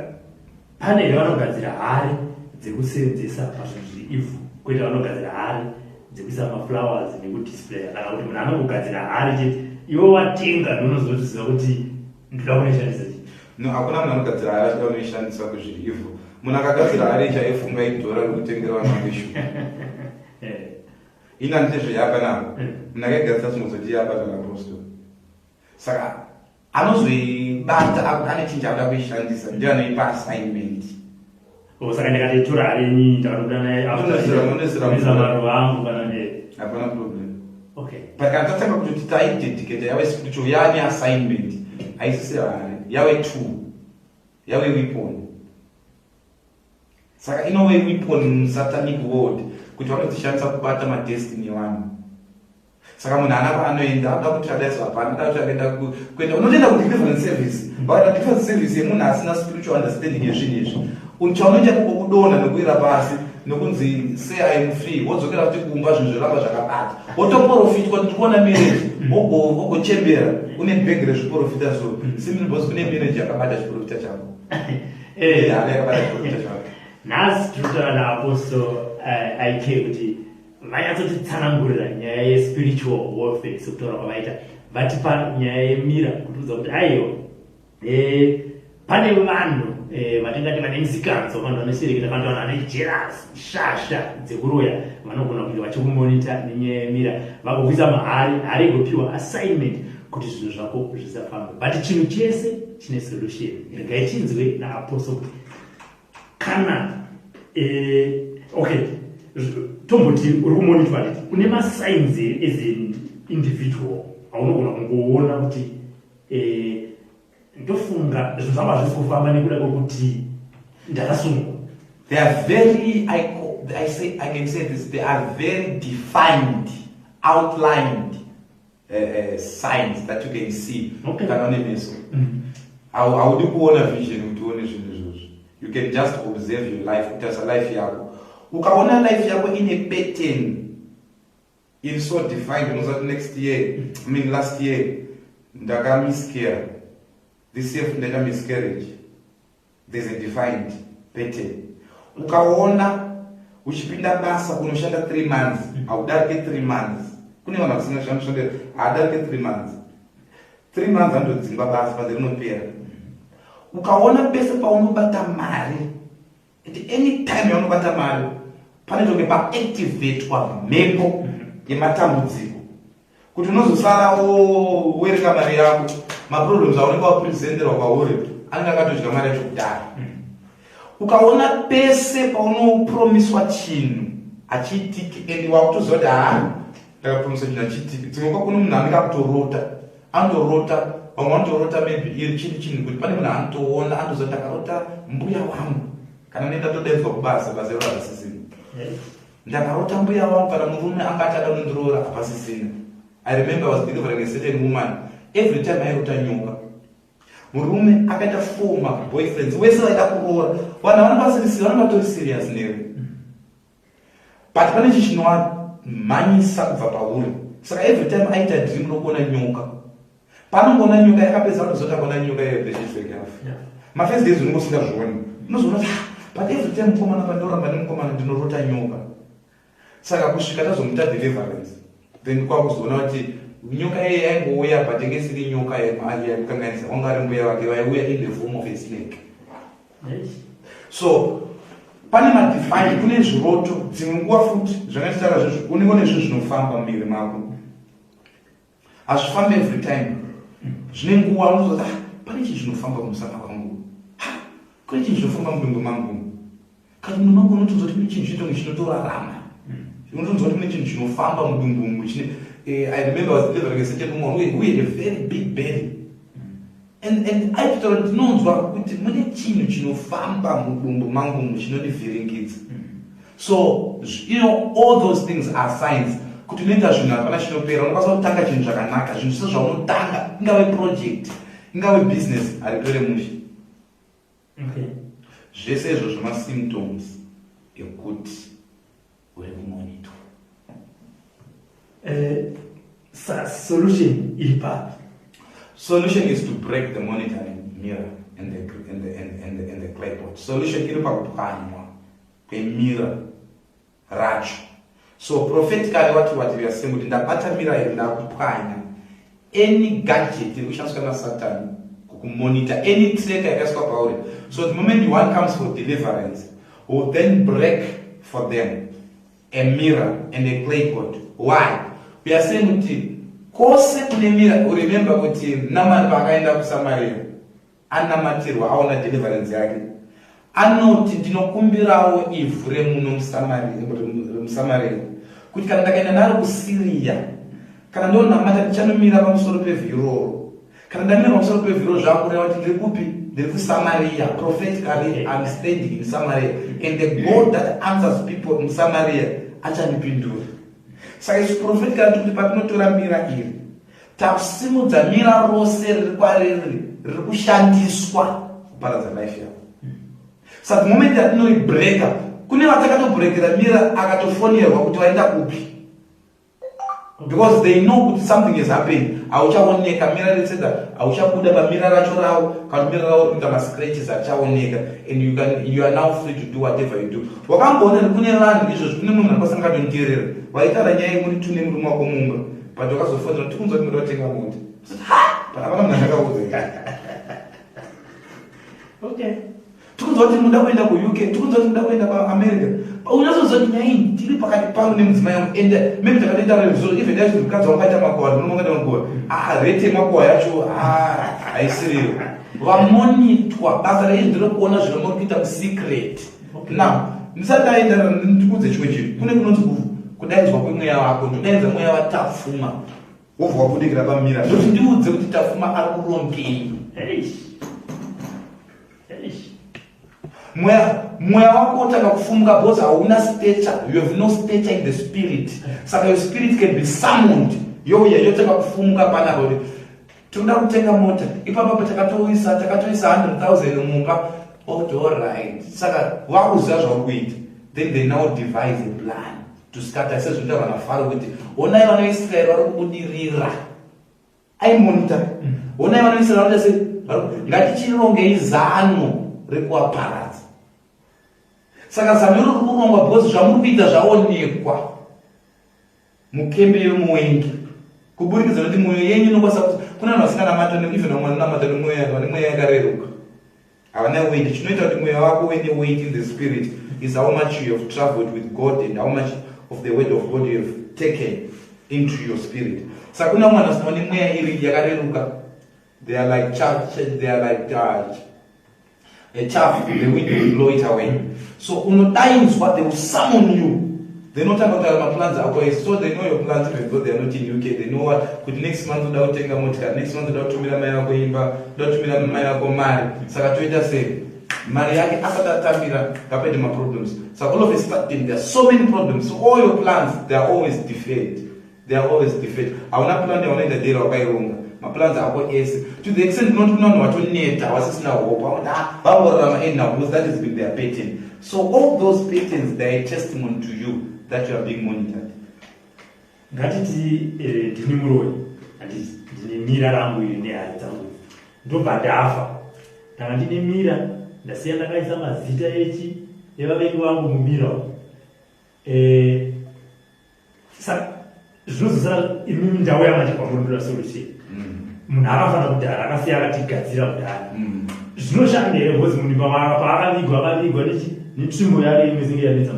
Speaker 1: pane here vanogadzira hari dzekusenzesa pazvinhu zviri evil, kwete vanogadzira hari dzekuisa maflowers nekudisplaya, kana kuti munhu anongogadzira hari chete, iwe watenga ndounozotiziva kuti Ndoda kunoishandisa chii?
Speaker 2: No, hakuna munhu anogadzira hari achida kunoishandisa kuzviri evil. Munhu akagadzira hari chaifunga idhora rekutengera vanhu vake shuga. Ini handite zveyapa navo. Munhu akaigadzira chingozoti yapa zvaapostle. Saka anozoibata ane chinhu chaanoda kuishandisa ndiye anoipa assignment.
Speaker 1: Oh, saka ndikatoitora hari inini ndakatobuda naye
Speaker 2: after
Speaker 1: maruva angu kana ne
Speaker 2: hapana problem.
Speaker 1: Okay.
Speaker 2: But kana tatanga kutoti taidedicate yave spiritual yaane assignment haisisiri hari yave tool yave weapon. Saka inove weapon musatanic world kuti vanodzishandisa kubata madestiny evanhu. Saka munhu haana kwaanoenda, anoda kuti adaiso hapana, anoda kuti akaenda kuenda unotoenda kudeliverance service. Vakaita deliverance service yemunhu asina spiritual understanding yezvinhu izvi. Chaunoita ikoko kudonha nekuwira pasi nokunzi say I am free, wodzokera futi kumba zvinhu zvoramba zvakabata. Wotoprofitwa kuti ndikuona marriage, wogochembera une bag rezviprofita so. Simply because kune marriage yakabata chiprofita chako. Hari yakabata chiprofita chako.
Speaker 1: Nhasi tiri kutaura naApostle IK kuti vanyatsotitsanangurira nyaya yespiritual warfare sekutaura kwavaita. Vatipa nyaya yemira kutiudza kuti aiwa pane vanhu vatingati vane misikanzwa, vanhu vanoshereketa, vanhu vane jealous, shasha dzekuroya vanogona kunge vachikumonita nenyaya yemira, vagokuisa mahari, hari igopiwa assignment kuti zvinhu zvako zvisafambe. But chinhu chese chine solution. Regai chinzwe naApostle kuti kana okay, tomboti uri kumonitwa handiti, une masigns as an individual aunogona kungoona kuti ndofunga zvinhu zvangu hazvisi kufamba nekuda kwekuti ndakasungwa.
Speaker 2: They are very, I, I say, I can say this, they are very defined, outlined signs that you can see. Kana une meso. Haudi kuona vision kuti uone zvinhu izvozvo. You can just observe your life, kutarisa life yako. Ukaona life yako ine pattern iri so defined, unoziva kuti next year, I mean last year, ndakamiscare. This year ndaita miscarriage. There's a defined pattern. Ukaona uchipinda basa unoshanda 3 months, haudarike 3 months. Kune vanhu vasina zvanoshanda, haadarike 3 months. 3 months anotodzingwa basa panze rinopera. Ukaona pese paunobata mari, at any time yaunobata mari, panoita paactivatwa mhepo yematambudziko. Kuti unozosara wowereka mari yako, maproblems aunenge wapresenterwa kwauri anenge akatodya mari yacho kudhara. Ukaona pese paunopromiswa chinhu hachiitiki, and wakutoziva kuti haa ndakapromisa chinhu hachiitiki. Dzimwe nguva kune munhu anenge akutorota, anotorota, vamwe vanotorota maybe iri chinhu chinhu kuti pane munhu anotoona anotoziva kuti ndakarota mbuya wangu, kana nenda todaidzwa kubasa, basa iro harasisina. Ndakarota mbuya wangu, kana murume anga achada kundiroora hapasisina. I remember I was delivering a certain woman, every time airota nyoka. Murume akaita 4 maboyfriends wese vaida kuroora, vanhu vanenge vanenge vatori serious newe, but pane chinhu chinovamhanyisa kubva pauri. Saka every time aita dream rokuona nyoka, panongoona nyoka yakapedza vanozoti akaona nyoka iyo zveshe yafa. Mafirst days unenge usingazvioni, unozoona kuti but every time mukomana pandoramba nemukomana ndinorota nyoka. Saka kusvika tazomuita deliverance, then kwakuzoona kuti nyoka iye yaingouya, but inge isiri nyoka yaimukanganisa, wanga ari mbuya vake vaiuya in the form of a snake. So pane madefine, kune zviroto, dzimwe nguva futi zvangachitaura zvezvo, unenge une zvinhu zvinofamba mumuviri mako, hazvifambi every time, zvine nguva unozoti ah, pane chinhu zvinofamba kumusana kwangu, kune chinhu zvinofamba mudumbu mangu, kana mudumbu mangu unotonzwa kuti mune chinhu chinotonge chinotorarama, unotonzwa kuti mune chinhu chinofamba mudumbu umu chine. I remember I was delivering a certain woman who had a very big belly, and aitotaura ndinonzwa kuti mune chinhu chinofamba mudumbu mangu umu chinondivhiringidza. So all those things are signs kuti unoita zvinhu hapana chinopera. Unokwanisa kutanga chinhu zvakanaka, zvinhu zvese zvaunotanga, ingave project, ingave business, haripere mushe. Zvese izvozvo masymptoms ekuti uri kumonitwa.
Speaker 1: Solution iri papi?
Speaker 2: Solution is to break the monitoring mirror and the clay pot. Solution iri pakupwanywa kwemirror racho. So prophetically what we are saying kuti ndabata mirror iri, ndakupwanya any gadget iri kushandiswa nasatani. Kukumonita any tracker yakaiswa pauri. So the moment one comes for deliverance, will then break for them a mirror and a clay pot. Why? We are saying kuti kwose kune mirror. Remember kuti Namani paakaenda kuSamaria, anamatirwa, aona deliverance yake, anoti, "Ndinokumbirawo ivhu remuno muSamaria, kuti kana ndakaenda naro kuSiriya, kana ndonamata, ndichanomira pamusoro pevhu iroro. Kana ndamira pamusoro pevhu iroro, zvakureva kuti ndiri kupi? Ndiri kuSamaria. Prophetically, I'm standing in Samaria, and the God that answers people in Samaria achandipindura." Saka isu prophetically tikuti patinotora mirror iri, tasimudza mirror rose riri kwariri, riri kushandiswa kuparadza life yavo. Saka the moment yatinoribreka, kune vatakatobrekera mirror, akatofonerwa kuti vaenda kupi, because they know kuti something is happening. Hauchaoneka mirror retseda, hauchabuda pamirror racho ravo, kana mirror ravo rikuita mascratches, achaoneka, and you are now free to do whatever you do. Wakamboona here kune vanhu izvozvi, kune munhu akasanga vaitaura nyaya yemuri tune murume wako mumba, but wakazofonera, "Tikunzwa kuti muda kutenga mota." Ha, but hapana munhu andakaudza. Tikunzwa kuti muda kuenda kuUK, tikunzwa kuti muda kuenda kuAmerica. Unyazoziva kuti nyaya iyi tiri pakati pangu nemudzimai yangu, and maybe takatoita rezvo, even yacho mukadzi wangu aita makuhwa, murume wangu aita makuhwa. Ah, rate yemakuhwa yacho haisiriyo. Vamonitwa, basa reizvi nderekuona zvino muri kuita musecret. Now, ndisati ndaenda, ndikudze chimwe chinhu. Kune kunonzi kudaidzwa kwemweya wako. Ndodaidza mweya waTafuma, wobva wabudikira pamirror, ndoti, "Ndiudze kuti Tafuma ari kurongei."
Speaker 1: Eish. Eish.
Speaker 2: Mweya wako wotanga kufumuka because hauna stature. You have no stature in the spirit. Saka your spirit can be summoned, youya, yotanga kufumuka panapa kuti tinoda kutenga mota. Ipapapo takatoisa 100,000 mumba. Oti, "Alright." Saka vakuziva zvauri kuita. Then they now devise a plan to scatter, sezvinoita vanaFaro kuti, "Onai vana veIsraeri vari kubudirira." Aimonita, "Onai vana veIsraeri vari kuita sei, ngatichirongei zano rekuvaparadza." Saka zano iro riri kurongwa because zvamuri kuita zvaonekwa mukembe yemuwengi, kuburikidza nekuti mwoyo yenyu inokwanisa kuti kuna vanhu vasinganamata, even vamwe vanonamata nemwoyo yavo, vane mweya yakareruka, havana weight. Chinoita kuti mweya wako uve neweight in the spirit is how much you have traveled with God and how much of the word of God you have taken into your spirit. Saka kuna vamwe vanhu vasina nemweya iri yakareruka. They are like chaff, they are like a chaff, the wind will blow it away. So unodainzwa, they will summon you, then otanga kutaura maplans ako ese. So they know your plans even though they are not in UK. They know what, kuti next month uda kutenga motikari, next month uda kutumira mai vako imba, uda kutumira mai vako mari. Saka toita sei? Mari yake asati atambira, ngapaite maproblems. Saka all of a sudden there are so many problems. So all your plans, they are always deferred, they are always deferred. Hauna plan yaunoita dera wakaironga. Maplans ako ese, to the extent unoti kuna vanhu vatoneta, vasisina hope, vangorarama anyhow, because that has been their pattern. So all those patterns, they are a testimony to you that you are being monitored.
Speaker 1: Ngatiti ndini muroyi, handiti? Ndine mirror rangu iri nehari dzangu. Ndobva ndafa. Ndanga ndine mirror, ndasiya ndakaisa mazita echi evavengi vangu mumirror. Saka zvinozosara imimi ndauya manje kwamurondora solution. Munhu akafanira kudhara, akasiya akatigadzira kudhara. Zvinoshanda here? Because munhu paakavigwa, akavigwa netsvimbo yake imwe zinge yanetsa.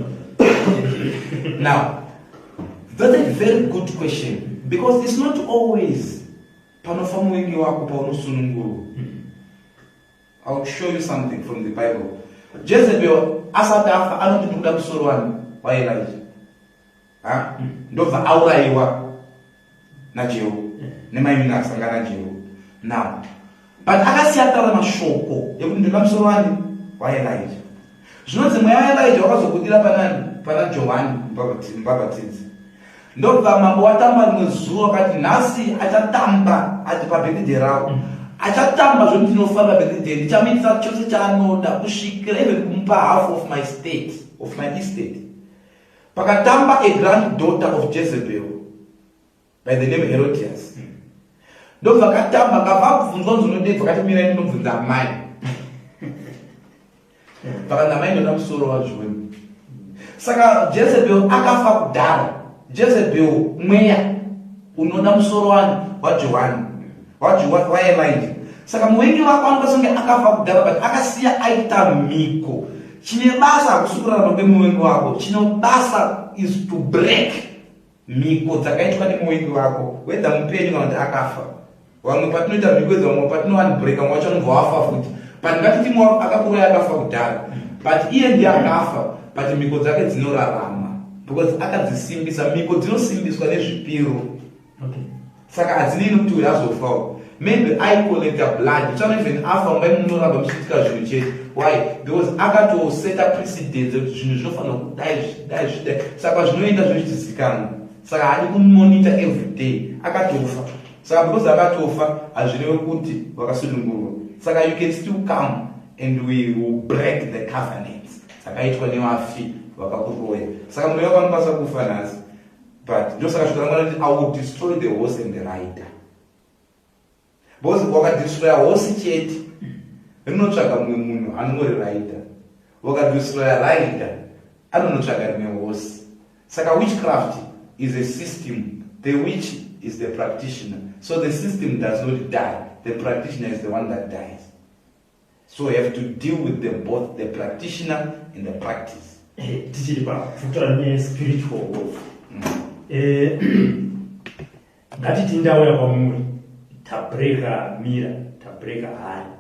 Speaker 2: Now, that's a very good question, because it's not always panofa muvengi wako paunosunungurwa. I'll show you something from the Bible. Jezebel asati afa anoti, "Ndikuda musoro wani waElija." Ha, ndobva aurayiwa naJehu nemaimini akasangana naJehu. Now, but akasiya ataura mashoko ekuti, "Ndinoda musoro wani waElija." Zvinonzi mweya waElija wakazobudira panani? Pana Johani Mubhabhatidzi. Ndobva mambo watamba rimwe zuva, akati nhasi achatamba, ati pabirthday ravo achatamba zvokuti ndinofa pabirthday, ndichamuitisa chose chaanoda, kusvikira even kumupa half of my state, of my estate. Pakatamba a granddaughter of Jezebel by the name Herodias. Ndobva katamba, kabva abvunzwa kunzi, "Unodebva?" Kati, "Mirai, ndinobvunza amai." Vakanzi, "Amai, ndoda musoro waJohn." Saka Jezebel akafa kudhara. Jezebel mweya unoda musoro wani? WaJohani, waElija. Saka muvengi wako anokwanisa kunge akafa kudhara, but akasiya aita mhiko. Chine basa hakusi kurarama kwemuvengi wako. Chino basa is to break mhiko dzakaitwa nemuvengi wako, whether mupenyu kana kuti akafa. Vamwe patinoita mhiko idzi, vamwe patinounbreak, vamwe vacho vanobva wafa futi. But ngatiti mumwe akakuroya akafa kudhara, but iye ndiye akafa, but mhiko dzake dzinorarama because akadzisimbisa. Mhiko dzinosimbiswa nezvipiro. Saka hadzinei nekuti uyu azofawo. Maybe aicollecta blood. Uchano even afa, mumba munoramba muchiitika zvinhu chete. Why? Because akatoseta precedence kuti zvinhu zvinofanira kudai, zvidai, zvidai. Saka zvinoenda zvichizikanwa. Saka haadi kumonitor every day. Akatofa. Saka because akatofa, hazvirevi kuti vakasunungurwa. Saka you can still come and we will break the covenants dzakaitwa nevafi vakakuroya. Saka mweya wako anokwanisa kufa nhasi, but ndosaka shoko raMwari riti, "I will destroy the horse and the rider," because wakadestroya horse chete, rinotsvaga mumwe munhu anongoriraida. Wakadestroya rider, anonotsvaga rimwe horse. Saka witchcraft is a system. The witch is the practitioner, so the system does not die. The practitioner is the one that dies. So you have to deal with them both, the practitioner and the practice.
Speaker 1: Tichiri pakutaura nespiritual warfare, ngatiti ndauya kwamuri, tabreka mira, tabreka hari,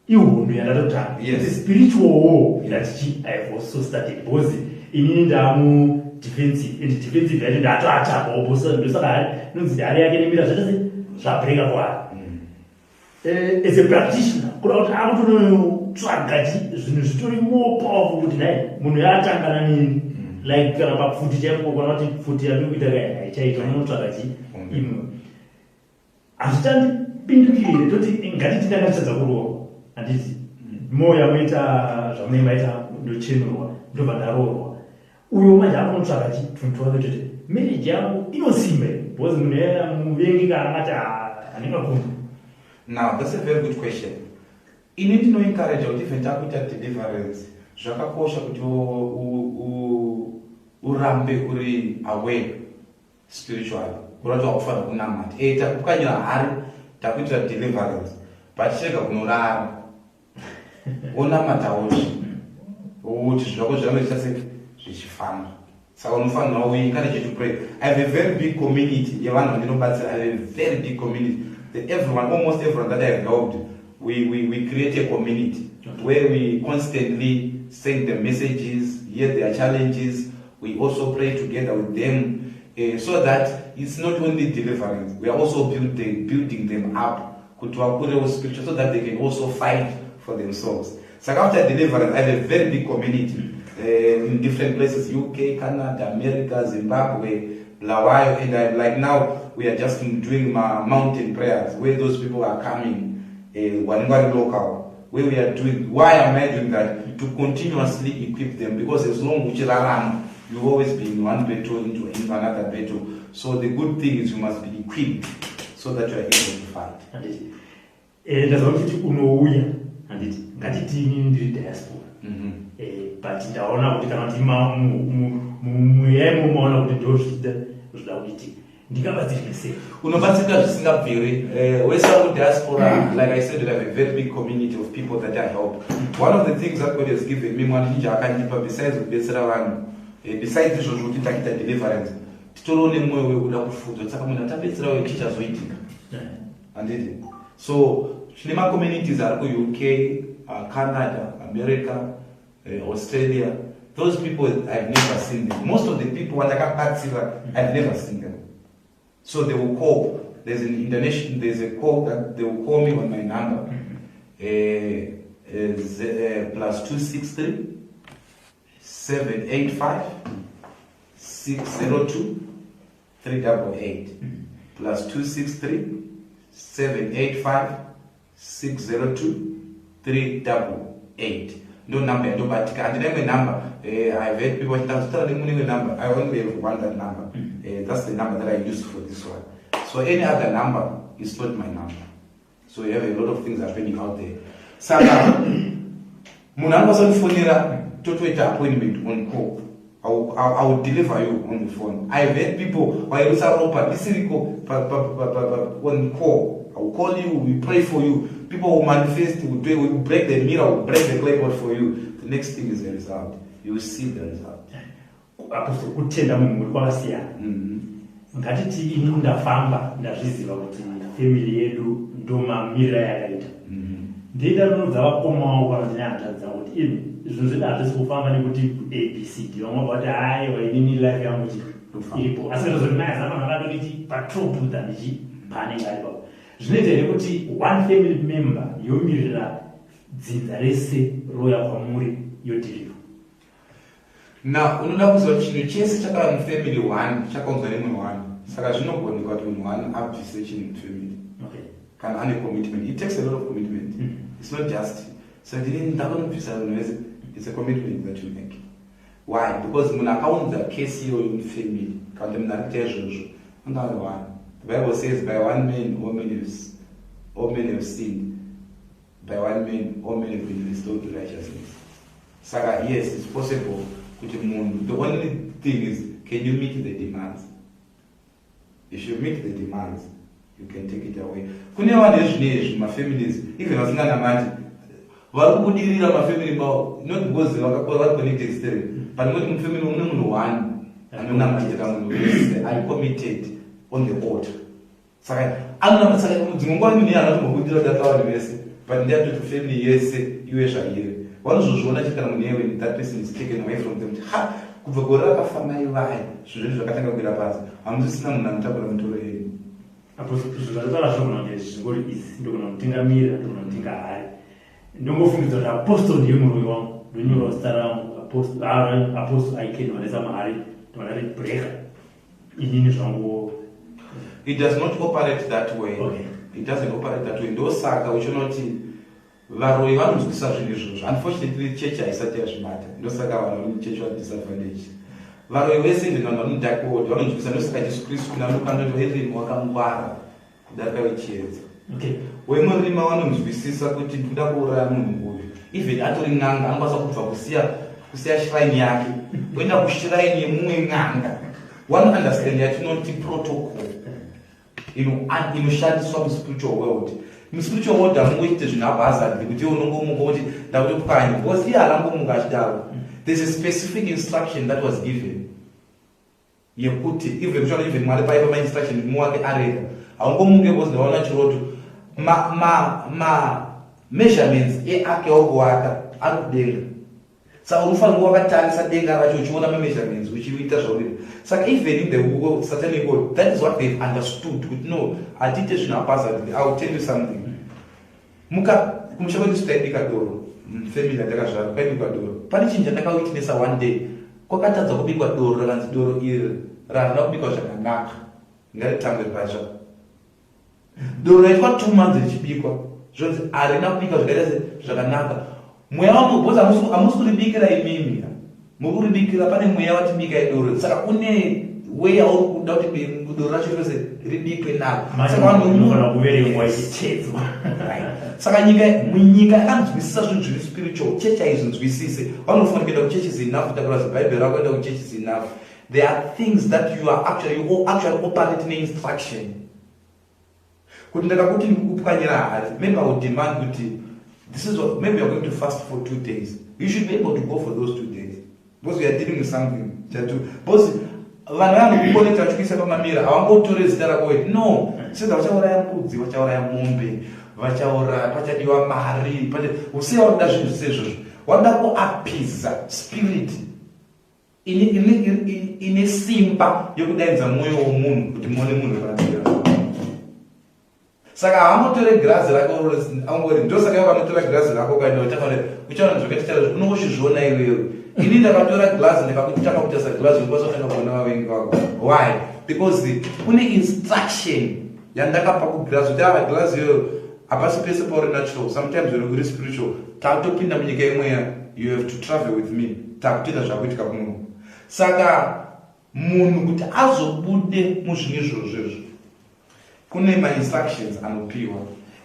Speaker 1: ihondo yandatotanga. It's a spiritual war that chi I have also started, because inini ndamu defensive, and defensive yacho ndatoatakawo, ndosaka hari inonzi hari yake nemira zvaita se zvabreka kwaari. As a practitioner, kuda kuti akutonotsvaga chi zvinhu zvitori more powerful kuti nai munhu yaatangana nini, like kana papfuti chaipo, kana kuti pfuti yandiri kuita kai haichaita, unonotsvaga chi imwe. Hazvichandipindukiri. Toti ngatiti ndanga ndichadza kurohwa, handiti mo yamuita zvamunenge maita, ndochenurwa, ndobva ndaroorwa. Uyo manje akunotsvaga chi tunhu twake, toti marriage yangu inosimba here? Because munhu muvengi kana angati handingakundi.
Speaker 2: Now that's a very good question. Ini ndinoencourage kuti even takuita deliverance, zvakakosha kuti urambe uri aware spiritually, kurati wakufanira kunamata. Takupwanyira hari, takuitira deliverance, but chirega kunorara, wonamatawo kuti zvako zvirambe zvichase zvichifamba. Saka unofanira, we encourage you to pray. I have a very big community yevanhu vandinobatsira. I have a very big community. Everyone, almost everyone that I have helped, we create a community where we constantly send them messages, hear their challenges. We also pray together with them, so that it's not only deliverance, we are also building them up kuti vakurewo spiritual, so that they can also fight for themselves. Saka after deliverance, I have a very big community in different places: UK, Canada, America, Zimbabwe, Bulawayo. And I'm like, now we are just doing my mountain prayers where those people are coming, vanenge vari local, where we are doing. Why am I doing that? To continuously equip them, because as long uchirarama, you always be in one battle into another battle. So the good thing is you must be equipped so that you are able to fight.
Speaker 1: Handiti ndazva kuti unouya, handiti ngatiti inini ndiri diaspora, but ndaona kuti kana kuti mumweya imomo maona kuti ndo zvichida zvida kuitika, ndingabatsirike sei?
Speaker 2: Unobatsirika zvisingabviri. Wese ari kudiaspora, like I said, I have a very big community of people that I help. One of the things that God has given me, Mwari chinji akandipa, besides kubetsera vanhu, besides izvozvo kuti takuita deliverance, titoriwo nemwoyo wekuda kufudzwa. Saka munhu atabetserawo, chichazoitika, handiti? So tine macommunities ari kuUK, Canada, America, Australia. Those people, I've never seen them. Most of the people vandakabatsira, I've never seen them. So they will call. There's an international, there's a call that they will call me on my number, +263 785 602 388, +263 785 602 388. Ndo number yandobatika, handina imwe number. I've had people vachitaura nemune imwe number. I only have one, that number. That's the number that I use for this one. So any other number is not my number. So you have a lot of things happening out there. Saka munhu anokwanisa kundifonera, totoita appointment on call. I will deliver you on the phone. I've had people vairutsa ropa ndisiriko on call. I I will call you, we pray for you. People will manifest, will break the mirror, will break the claypot for you. The next thing is the result. You will see the result.
Speaker 1: Apostle, kutenda mumhuri kwakasiyana. Ngatiti ini ndafamba, ndazviziva kuti family yedu ndomamirira yakaita. Ndoenda ndinoudza vakoma vangu kana kuti nehanzvadzi dzangu kuti imi, zvinhu zvedu hazvisi kufamba nekuti ABCD. Vamwe vabva vati, "Aiwa, inini life yangu chi iripo." Asi ndozoti mai azama vakadokiti patop than chi paanenge ari papo. Zvinoita here kuti one family member yomirira dzinza rese roya kwamuri yodhirivha?
Speaker 2: Now, unoda kuziva, chinhu chese chakava mufamily one chakaunzwa nemunhu one. Saka zvinogoneka kuti munhu one abvise chinhu mufamily kana ane commitment. It takes a lot of commitment. It's not just so ndini ndakanobvisa munhu wese. It's a commitment that you make. Why? Because munhu akaunza kesi iyoyo mufamily, kana kuti munhu ari kuita izvozvo, anga ari one. The Bible says, "By one man all men have sinned. By one man all men have been restored to righteousness." Saka yes, it's possible kuti munhu, the only thing is, can you meet the demands? If you meet the demands, you can take it away. Kune vanhu ezvinezvi, mafamilies even vasinganamati, vari kubudirira mafamily mavo, not because vakakura vari connected still, but nekuti mufamily mune munhu one anonamatira munhu wese, ari committed on the altar. Saka anonama. Saka dzimwe nguva munhu iye anotombobudira kudarika vanhu vese, but ndeyatoti family yese iwe zvairi. Vanozozviona chete kana munhu iye, when that person is taken away from them, kuti ha, kubva gore rakafa mai vaya, zvinhu zvedu zvakatanga kuwira pasi, hamusisina munhu anotakura mitoro yenyu.
Speaker 1: Apo zvatotaura zvinogona kunge zvingori izi, ndogona kutenga mirror, ndogona kutenga hari, ndongofungidza kuti Apostle ndiye muroyi wangu, ndonyorawo zita rangu, Apostle Iken, vandaisa mahari, ndovanari breaker inini zvangu.
Speaker 2: It does not operate that way. It doesn't operate that way. Ndosaka uchiona kuti varoyi vanonzwisa zvinhu izvozvo. Unfortunately, chechi haisati yazvibata. Ndosaka vanhu vari muchechi vari disadvantage. Varoyi vese, even vanhu vari mudark world, vanonzwisa. Ndosaka Jesu Kristu kuna Luka anoti, "Werima wakangwara kudarika vechiedza." Wemurima vanonzwisisa kuti ndikuda kuuraya munhu uyu. Even atori n'anga, anokwanisa kubva kusiya shrine yake kuenda kushrine yemumwe n'anga. One understand yatinoti protocol inoshandiswa muspiritual world. Muspiritual world hamungoite zvinhu haphazardly kuti iwe unongomuka kuti ndakutopwanya, because iye haangomuka achidaro. There's a specific instruction that was given yekuti even uchaona, even Mwari paipa mainstruction muwake arega, haungomuke because ndaona chiroto. Ma measurements eake auri kuvaka ari kudenga, saka unofanira wakatarisa denga racho uchiona mameasurements uchiita zvauri. Saka even in the world, satanic world, that is what they've understood, kuti no, hatiite zvinhu haphazardly. I will tell you something. Muka kumusha kwedu taibika doro, family yandakazvarwa kwaibikwa doro. Pane chinhu chandakawitnessa one day, kwakatadza kubikwa doro, rakanzi doro iri harina kubikwa zvakanaka, ngaritangwe patsva. Doro raitwa 2 months richibikwa, zvonzi harina kubikwa zvakaita se zvakanaka. Mweya wangu, because hamusi kuribikira imimi, muri kuribikira, pane mweya watibika doro, saka une way yauri kuda kuti doro racho rose ribikwe naro. Saka vanhu
Speaker 1: Unofanira kuverengwa ichichedzwa.
Speaker 2: Right. Saka nyika, munyika yakanzwisisa zvinhu zviri spiritual, chechi haizvinzwisise. Vanofanira kuenda kuchechi is enough, kutakura zibhaibheri rako kuenda kuchechi is enough. There are things that you are actually, you actually operate neinstruction, kuti ndakakuti ndikukupwanyira hari, maybe I will demand kuti this is what, maybe you are going to fast for 2 days. You should be able to go for those 2 days because we are dealing with something chatu, because vanhu vanokuconnecta vachikuisa pamamirror, havangotore zita rako weti no seza. Vachauraya mbudzi, vachauraya mombe, vachauraya, pachadiwa mari. Usei vari kuda zvinhu seizvozvo, vanoda kuappeasa spirit ine simba yekudaidza mwoyo womunhu kuti muone munhu pamira. Saka haangotore girazi rako angori. Ndosaka ivo vanotora girazi rako, ukaenda utakaona, uchaona zvakaita chaizvo, unongozvizviona iwewe. Ini ndakatora girazi, ndakakutanga kutarisa girazi, unokwanisa kutanga kuona vavengi vako. Why? Because kune instruction yandakapa kugirazi kuti ava girazi iyoyo hapasi pese pauri natural, sometimes uri spiritual. Takutopinda munyika yemweya, you have to travel with me, takutoita zvakuitika kuno. Saka munhu kuti azobude muzvinhu izvozvo izvo, kune mainstructions anopiwa,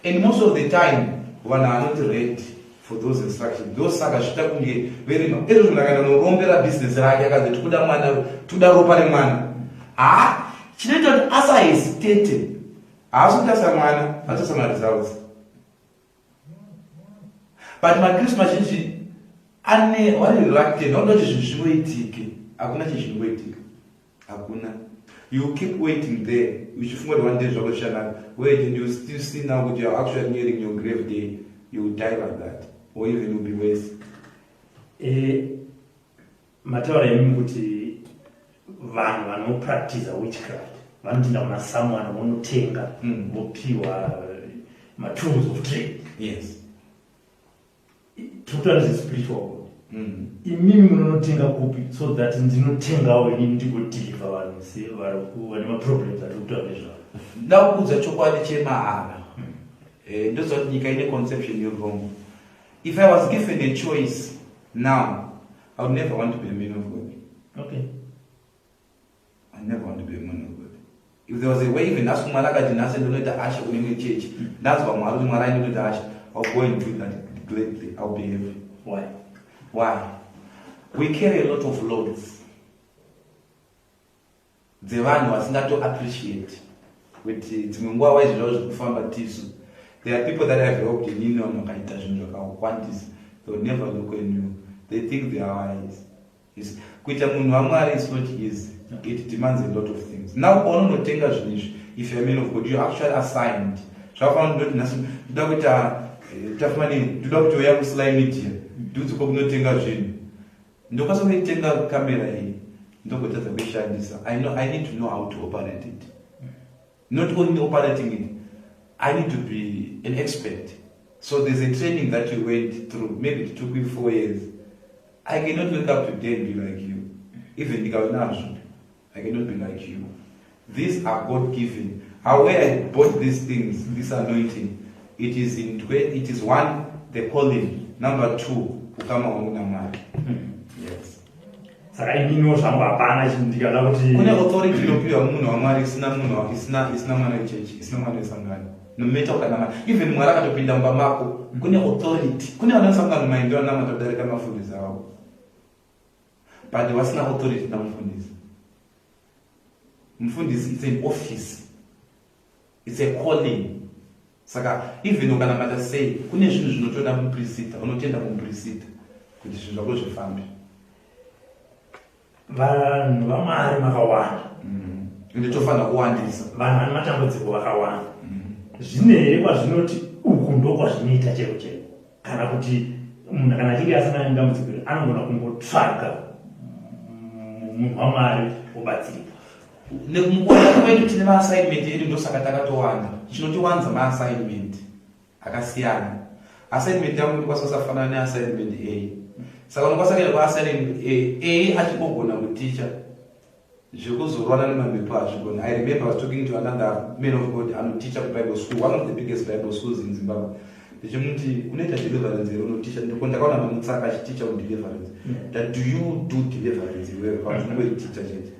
Speaker 2: and most of the time vanhu are not ready for those instructions. Ndosaka zviita kunge verima izvo. Munhu akaenda norombera bhizinesi rake, akanzi tikuda mwana, tikuda ropa remwana, ha, chinoita kuti asahesitate. Haasi kutarisa mwana, anotarisa maresults. But maKristu mazhinji ane vari reluctant, vanoda kuti zvinhu zvingoitike. Hakuna chinhu chinongoitika, hakuna. You keep waiting there uchifunga kuti one day zvako zvichanaka. Wait, and you still see now kuti you are actually nearing your grave day. You will die like that, or even will be worse.
Speaker 1: Mataura imi kuti vanhu vanopractiza witchcraft vanotoenda kuna someone, vonotenga, vopiwa matools of trade. Tiri kutaura nezvespiritual world. Imimi munonotenga kupi, so that ndinotengawo inini ndigodhilivha vanhu vane maproblems atiri kutaura nezvavo?
Speaker 2: Ndakuudza chokwadi chemahara. Ndoziva kuti nyika ine conception yewrong. If I was given a choice now, I would never want to be a man of God. I never want to be a man of God. If there was a way, even nhasi Mwari akati nhasi ndinoita usher kune imwe chechi, ndanzwa Mwari kuti Mwari ainoita usher, I'll go and do that gladly. I'll be happy.
Speaker 1: Why?
Speaker 2: Why? We carry a lot of loads dzevanhu vasingato appreciate kuti dzimwe nguva waizvizvavo zvekufamba tisu. There are people that have helped inini, vanhu vakaita zvinhu zvakawandisa. They will never look on you. They think they are wise. Yes. Kuita munhu waMwari is not easy. It demands a lot of things. Now paunonotenga zvinhu izvi, if you are man of God, you are actually assigned. Zvakafanana ndoti nhasi ndoda kuita Tafumanei, ndoda kuti uya kuSly Media, ndiudze kwakunotenga zvinhu. Ndokwanisa kuitenga kamera iyi, ndogotadza kuishandisa. I know I need to know how to operate it. Not only operating it, I need to be an expert. So there's a training that you went through. Maybe it took you 4 years. I cannot wake up today and be like you. Even ndikaonazvo, I cannot be like you. These are God given. How, where I bought these things, this anointing, it is one, the calling. Number two, ukama hwangu naMwari. Yes.
Speaker 1: Saka ininiwo zvangu hapana chinhu ndikada kuti
Speaker 2: Kune authority inopiwa munhu waMwari isina munhu, isina mwana wechechi, isina mwana wesangano. No matter ukanama, even Mwari akatopinda mumba mako, kune authority. Kune vana vesangano maingi vanamata kudarika mafundisi avo, but vasina authority namufundisi. Mufundisi, it's an office, it's a calling. Saka even ukanamata sei, kune zvinhu zvinotoda muprisita. Unotenda kumuprisita kuti zvinhu zvako zvifambe.
Speaker 1: Vanhu vaMwari makawanda.
Speaker 2: Ende tofanira kuwandisa.
Speaker 1: Vanhu vane matambudziko vakawanda. Zvine here kwazvinoti uku ndokwazvinoita chero chero, kana kuti munhu kana achinge asangana nedambudziko iri anogona kungotsvaga munhu waMwari obatsirika?
Speaker 2: Mukuwanda kwedu tine maassignment edu, ndosaka takatowanda. Chinotiwanza maassignment akasiyana. Assignment yangu inokwanisa kusafanana neassignment A. Saka unokwanisa kuenda kuassignment A, A achingogona kuticha, zvekuzorwana nemamhepo hazvigoni. I remember I was talking to another man of God anoticha kubible school, one of the biggest bible schools in Zimbabwe. Ndichimuti, "Unoita deliverance here? Unoticha?" Ndiko ndakaona mamutsaka achiticha kudeliverance. That, "Do you do deliverance iwewe? Paunongori ticha chete?"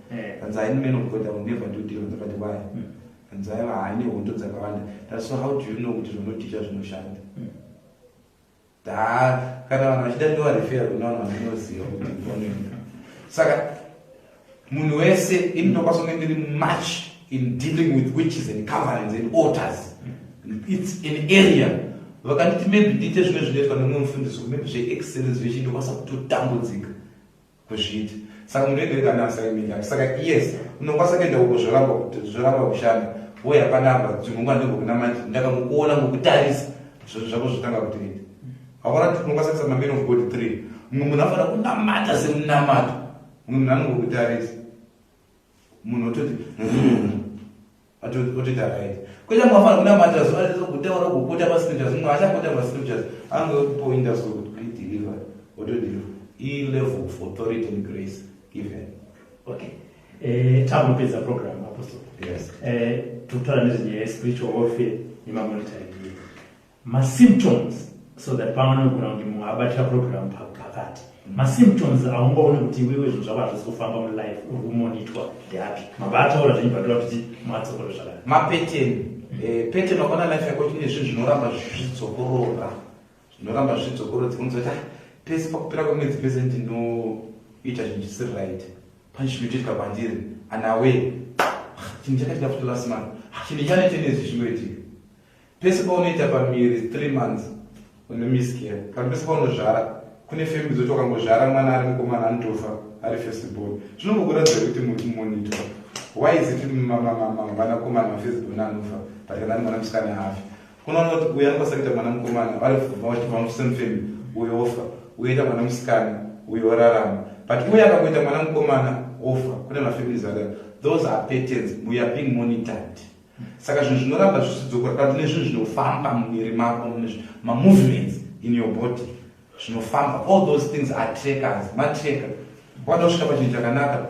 Speaker 2: Kanzi, "Haini, man of God, I will never do deliverance." Akati, "Why?" Kanzi, "Aiwa, haine hondo dzakawanda." That, "So how do you know kuti zvaunoticha zvinoshanda?" Da kana vanhu vachida, ndovarefera kuna vanhu vandinoziva kuti vanoenda. Saka munhu wese, ini ndokwanisa kunge ndiri much in dealing with witches and covenants and altars. It's an area vakanditi maybe ndiite zvimwe zvinoitwa nemumwe mufundisi, maybe zveexcellence zvechi, ndokwanisa kutotambudzika kuzviita. Saka munhu wega wega ane assignment yake. Saka yes, unokwanisa kuenda uko, zvoramba kuti zvoramba kushanda, woya panapa, dzimwe nguva ndingokunamati, ndakangokuona ngokutarisa, zvinhu zvako zvotanga kutoita. Hauna kuti unokwanisa kuisa mamen of God three. Mumwe munhu anofanira kunamata semunamato, mumwe munhu anongokutarisa, munhu ototi otoita right. Kwete mumwe afanira kunamata zuva rese, kutaura, kuquota mascriptures. Mumwe achakota mascriptures, angopointa so kuti be delivered, otodeliver. I-level of authority and grace given.
Speaker 1: Okay, tangopedza program, Apostle.
Speaker 2: Yes.
Speaker 1: Tokutaura nezvenyaya yespiritual warfare nemamonitoring, masymptoms, so that pavanogona kunge munhu abatira program pakati. Masymptoms aungaone kuti iwewe zvinhu zvako hazvisi kufamba mulife, uri kumonitwa, ndeapi? Mabva ataura zvenyu, batoda kuti madzokoro zvakare.
Speaker 2: Mapattern, pattern, wakaona life yako chine zvinhu zvinoramba zvichidzokorora, zvinoramba zvichidzokorodza. Unozoti, "Ah, pese pakupera kwemwedzi pese ndinoita zvinhu zvisiri right, pane chinotoitika kwandiri." Anawe Chinhu chakaitika futi last month. Ah, chinhu chane tendency chingoitika. Pese paunoita pamiri 3 months une miscarriage, kana pese paunozvara, kune family dzoti wakangozvara mwana ari mukomana anotofa ari firstborn. Zvinongokuratidza kuti monitor. Why is it vanakomana mafirstborn anofa, but kana ari mwana musikana afi? Kunoona kuti uyu anokwanisa kuita mwana mukomana, vari vachibva musame family, uyu ofa, uyoita mwana musikana, uyu orarama, but uyu akangoita mwana mukomana ofa. Kune mafamilies akadaro. Those are patterns. We are being monitored. Saka zvinhu zvinoramba zvichidzokora, kana tine zvinhu zvinofamba mumuviri mako, mamovements in your body zvinofamba, all those things are trackers, matracker. Wada kusvika pachinhu chakanaka,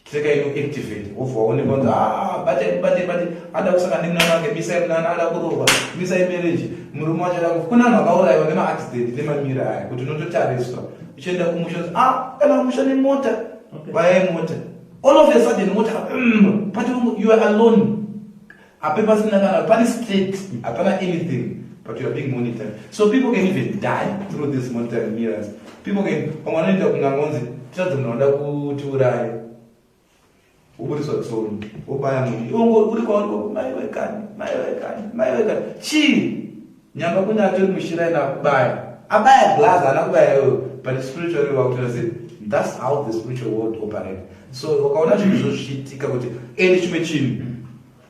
Speaker 2: tracker inoactivate, wobva waonekwa kunzi, "Ah, batai, batai, batai, ada kusangana nemwana wake, misai munana, ada kurohwa, misai marriage, murume wacho ada kufa." Kune vanhu vakaurayiwa nemaaccident nemamira aya, kuti unototariswa uchienda kumusha, unzi, "Ah, kana kumusha nemota." Vayai mota, all of a sudden mota, but you are alone, ape pasina kana pane straight, hapana anything, but you are being monitored. So people can even die through these monitoring mirrors. People can, vamwe vanoenda kun'anga, onzi, "Tiradze munhu anoda kutiuraya," woburiswa tsono, wobaya munhu. Iwe uri kwauri koko, "Mai wekani, mai wekani, mai wekani, chii?" Nyamba kune atori mushiraini akubaya, abaya glass, haana kubaya iwewe, but spiritually wakutora sei. That's how the spiritual world operate. So ukaona zvinhu izvo zvichiitika, kuti ende chimwe chinhu,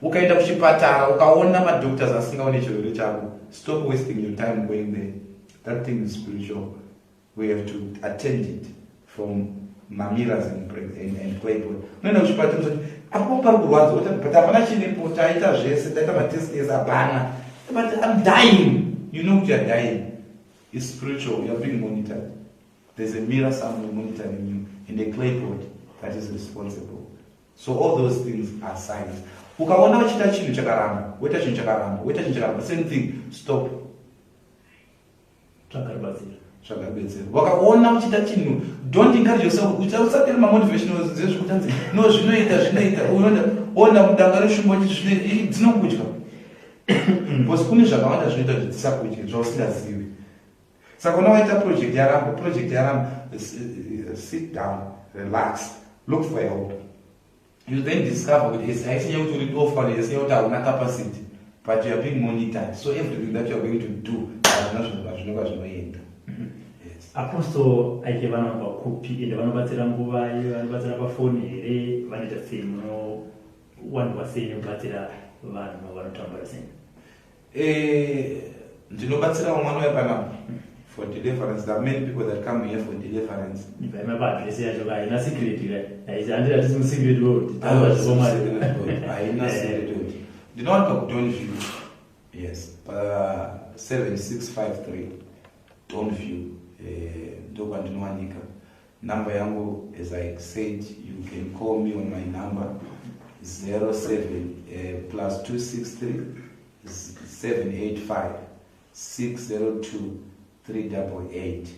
Speaker 2: ukaenda kuchipatara ukaona madoctors asingaone chirwere chako, stop wasting your time going there. That thing is spiritual. We have to attend it from mamirrors and claypot. Unoenda kuchipatara, kuti apo pari kurwadza, oti, "But hapana chiripo, taita zvese, taita matest ese, hapana, but I'm dying." You know kuti you are dying. It's spiritual. You are being monitored. There's a mirror somewhere monitoring you and a claypot that is responsible. So all those things are signs. Ukaona uchiita chinhu chakaramba, woita chinhu chakaramba, woita chinhu chakaramba, same thing, stop.
Speaker 1: Tsvaga rubatsiro.
Speaker 2: Tsvaga rubatsiro. Wakaona uchiita chinhu, don't encourage yourself. Usateri mamotivational zezvekuti anzi, "No, zvinoita, zvinoita." Unoenda ona mudanga reshumba, dzinokudya, because kune zvakawanda zvinoita kuti dzisakudye zvausingazivi. Saka una waita project yaramba, project yaramba, sit down, relax, look for help. You then discover kuti haisi nyaya kuti uri dofa, haisi nyaya kuti hauna capacity, but you are being monitored. So everything that you are going to do, hazvina zvinonga zvinoenda. Yes.
Speaker 1: Apostle Ike vanobva kupi, ende vanobatsira nguvai? Vanobatsira pafoni here? Vanoita sei? Munowanikwa sei nekubatsira vanhu vanotambura sei?
Speaker 2: Ndinobatsira vamwe vanouya panapa for deliverance. There are many people that come here for deliverance.
Speaker 1: Ibva paaddress yacho ka, haina secret ka, handiti hatisi musecret world, taura zvepamari.
Speaker 2: Haina secret world. Ndinowanikwa kuDonview, yes, pa 7653 Donview, ndokwandinowanika. Number yangu, as I said, you can call me on my number 07 +263 785 602 388.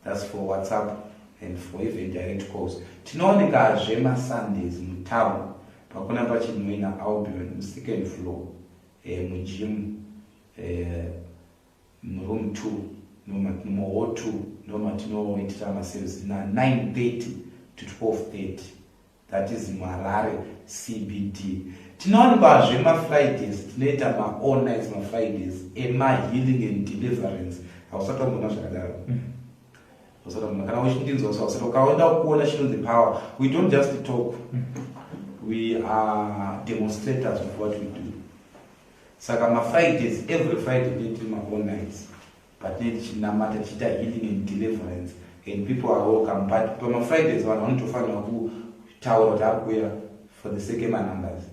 Speaker 2: That's for WhatsApp and for even direct calls. Tinoonekazve maSundays mutown, pakona paChinwina Albion, musecond floor, mugym, muroom 2, muhall 2, ndomatinoitira maservice na9:30 to 12:30. That is muHarare CBD. Tinoonikwazve maFridays, tinoita maall nights maFridays emahealing and deliverance. Hausati wambona zvakadaro, hausati wambona. Kana uchindinzwa so, hausati ukaenda kuona chinonzi power. We don't just talk, we are demonstrators of what we do. Saka maFridays, every Friday tinoti maall nights, but tinenge tichinamata, tichiita healing and deliverance, and people are welcome. But pamaFridays vanhu vanotofanira kutaura kuti ari kuuya for the sake emanumbers,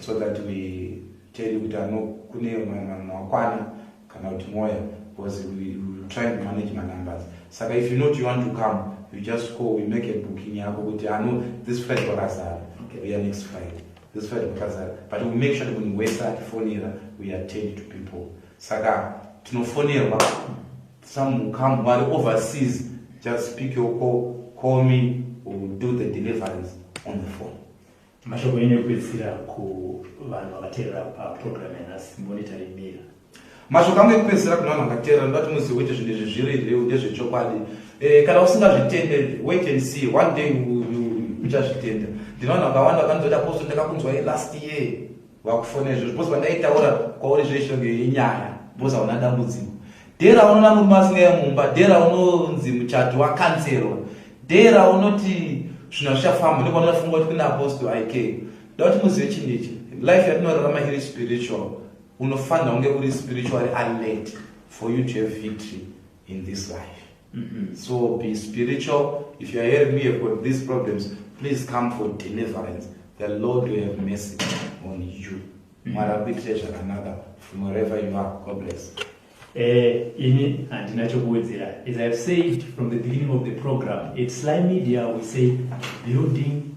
Speaker 2: so that we tell you kuti ano kune vanhu vakwana kana kuti moya, because we try to manage manumbers. Saka if you know you want to come, you just call, we make a booking yako kuti ano this Friday kwakazara, we are next Friday, this Friday kwakazara, but we make sure kuti munhu wese atifonera, we attend to people. Saka tinofonerwa, some who come who are overseas, just pick your call, call me, we'll do the deliverance on the phone.
Speaker 1: Mashoko enyu ekupedzisira kuvanhu vakateerera paprogram yanhasi, Monitoring Mirror.
Speaker 2: Mashoko angu ekupedzisira kuna vanhu vakateerera, ndati muzive kuti zvinhu izvi zviri real, ndezvechokwadi. Kana usingazvitende, wait and see. One day you, you, Uchazvitenda. Ndine vanhu vakawanda vakanzoti, "Apostle, ndakakunzwai last year." Vakufona izvozvo because pandaitaura kwauri zveshonge yenyaya, because hauna dambudziko. Dhera unoona murume asingaya mumba, dhera unonzi muchato wakanzerwa, dhera unoti zvinhu hazvichafamba, ndopaunofunga kuti kuna Apostle IK. Da kuti muzive chinhu ichi: life yatinorarama iri spiritual. Unofanira kunge uri spiritually alert for you to have victory in this life. So be spiritual. If you are hearing me, you've got these problems, please come for deliverance. The Lord will have mercy on you. Mwari akuitire zvakanaka from wherever you are. God bless.
Speaker 1: Ini handina chokuwedzera. As I've said from the beginning of the program, at Sly Media we say building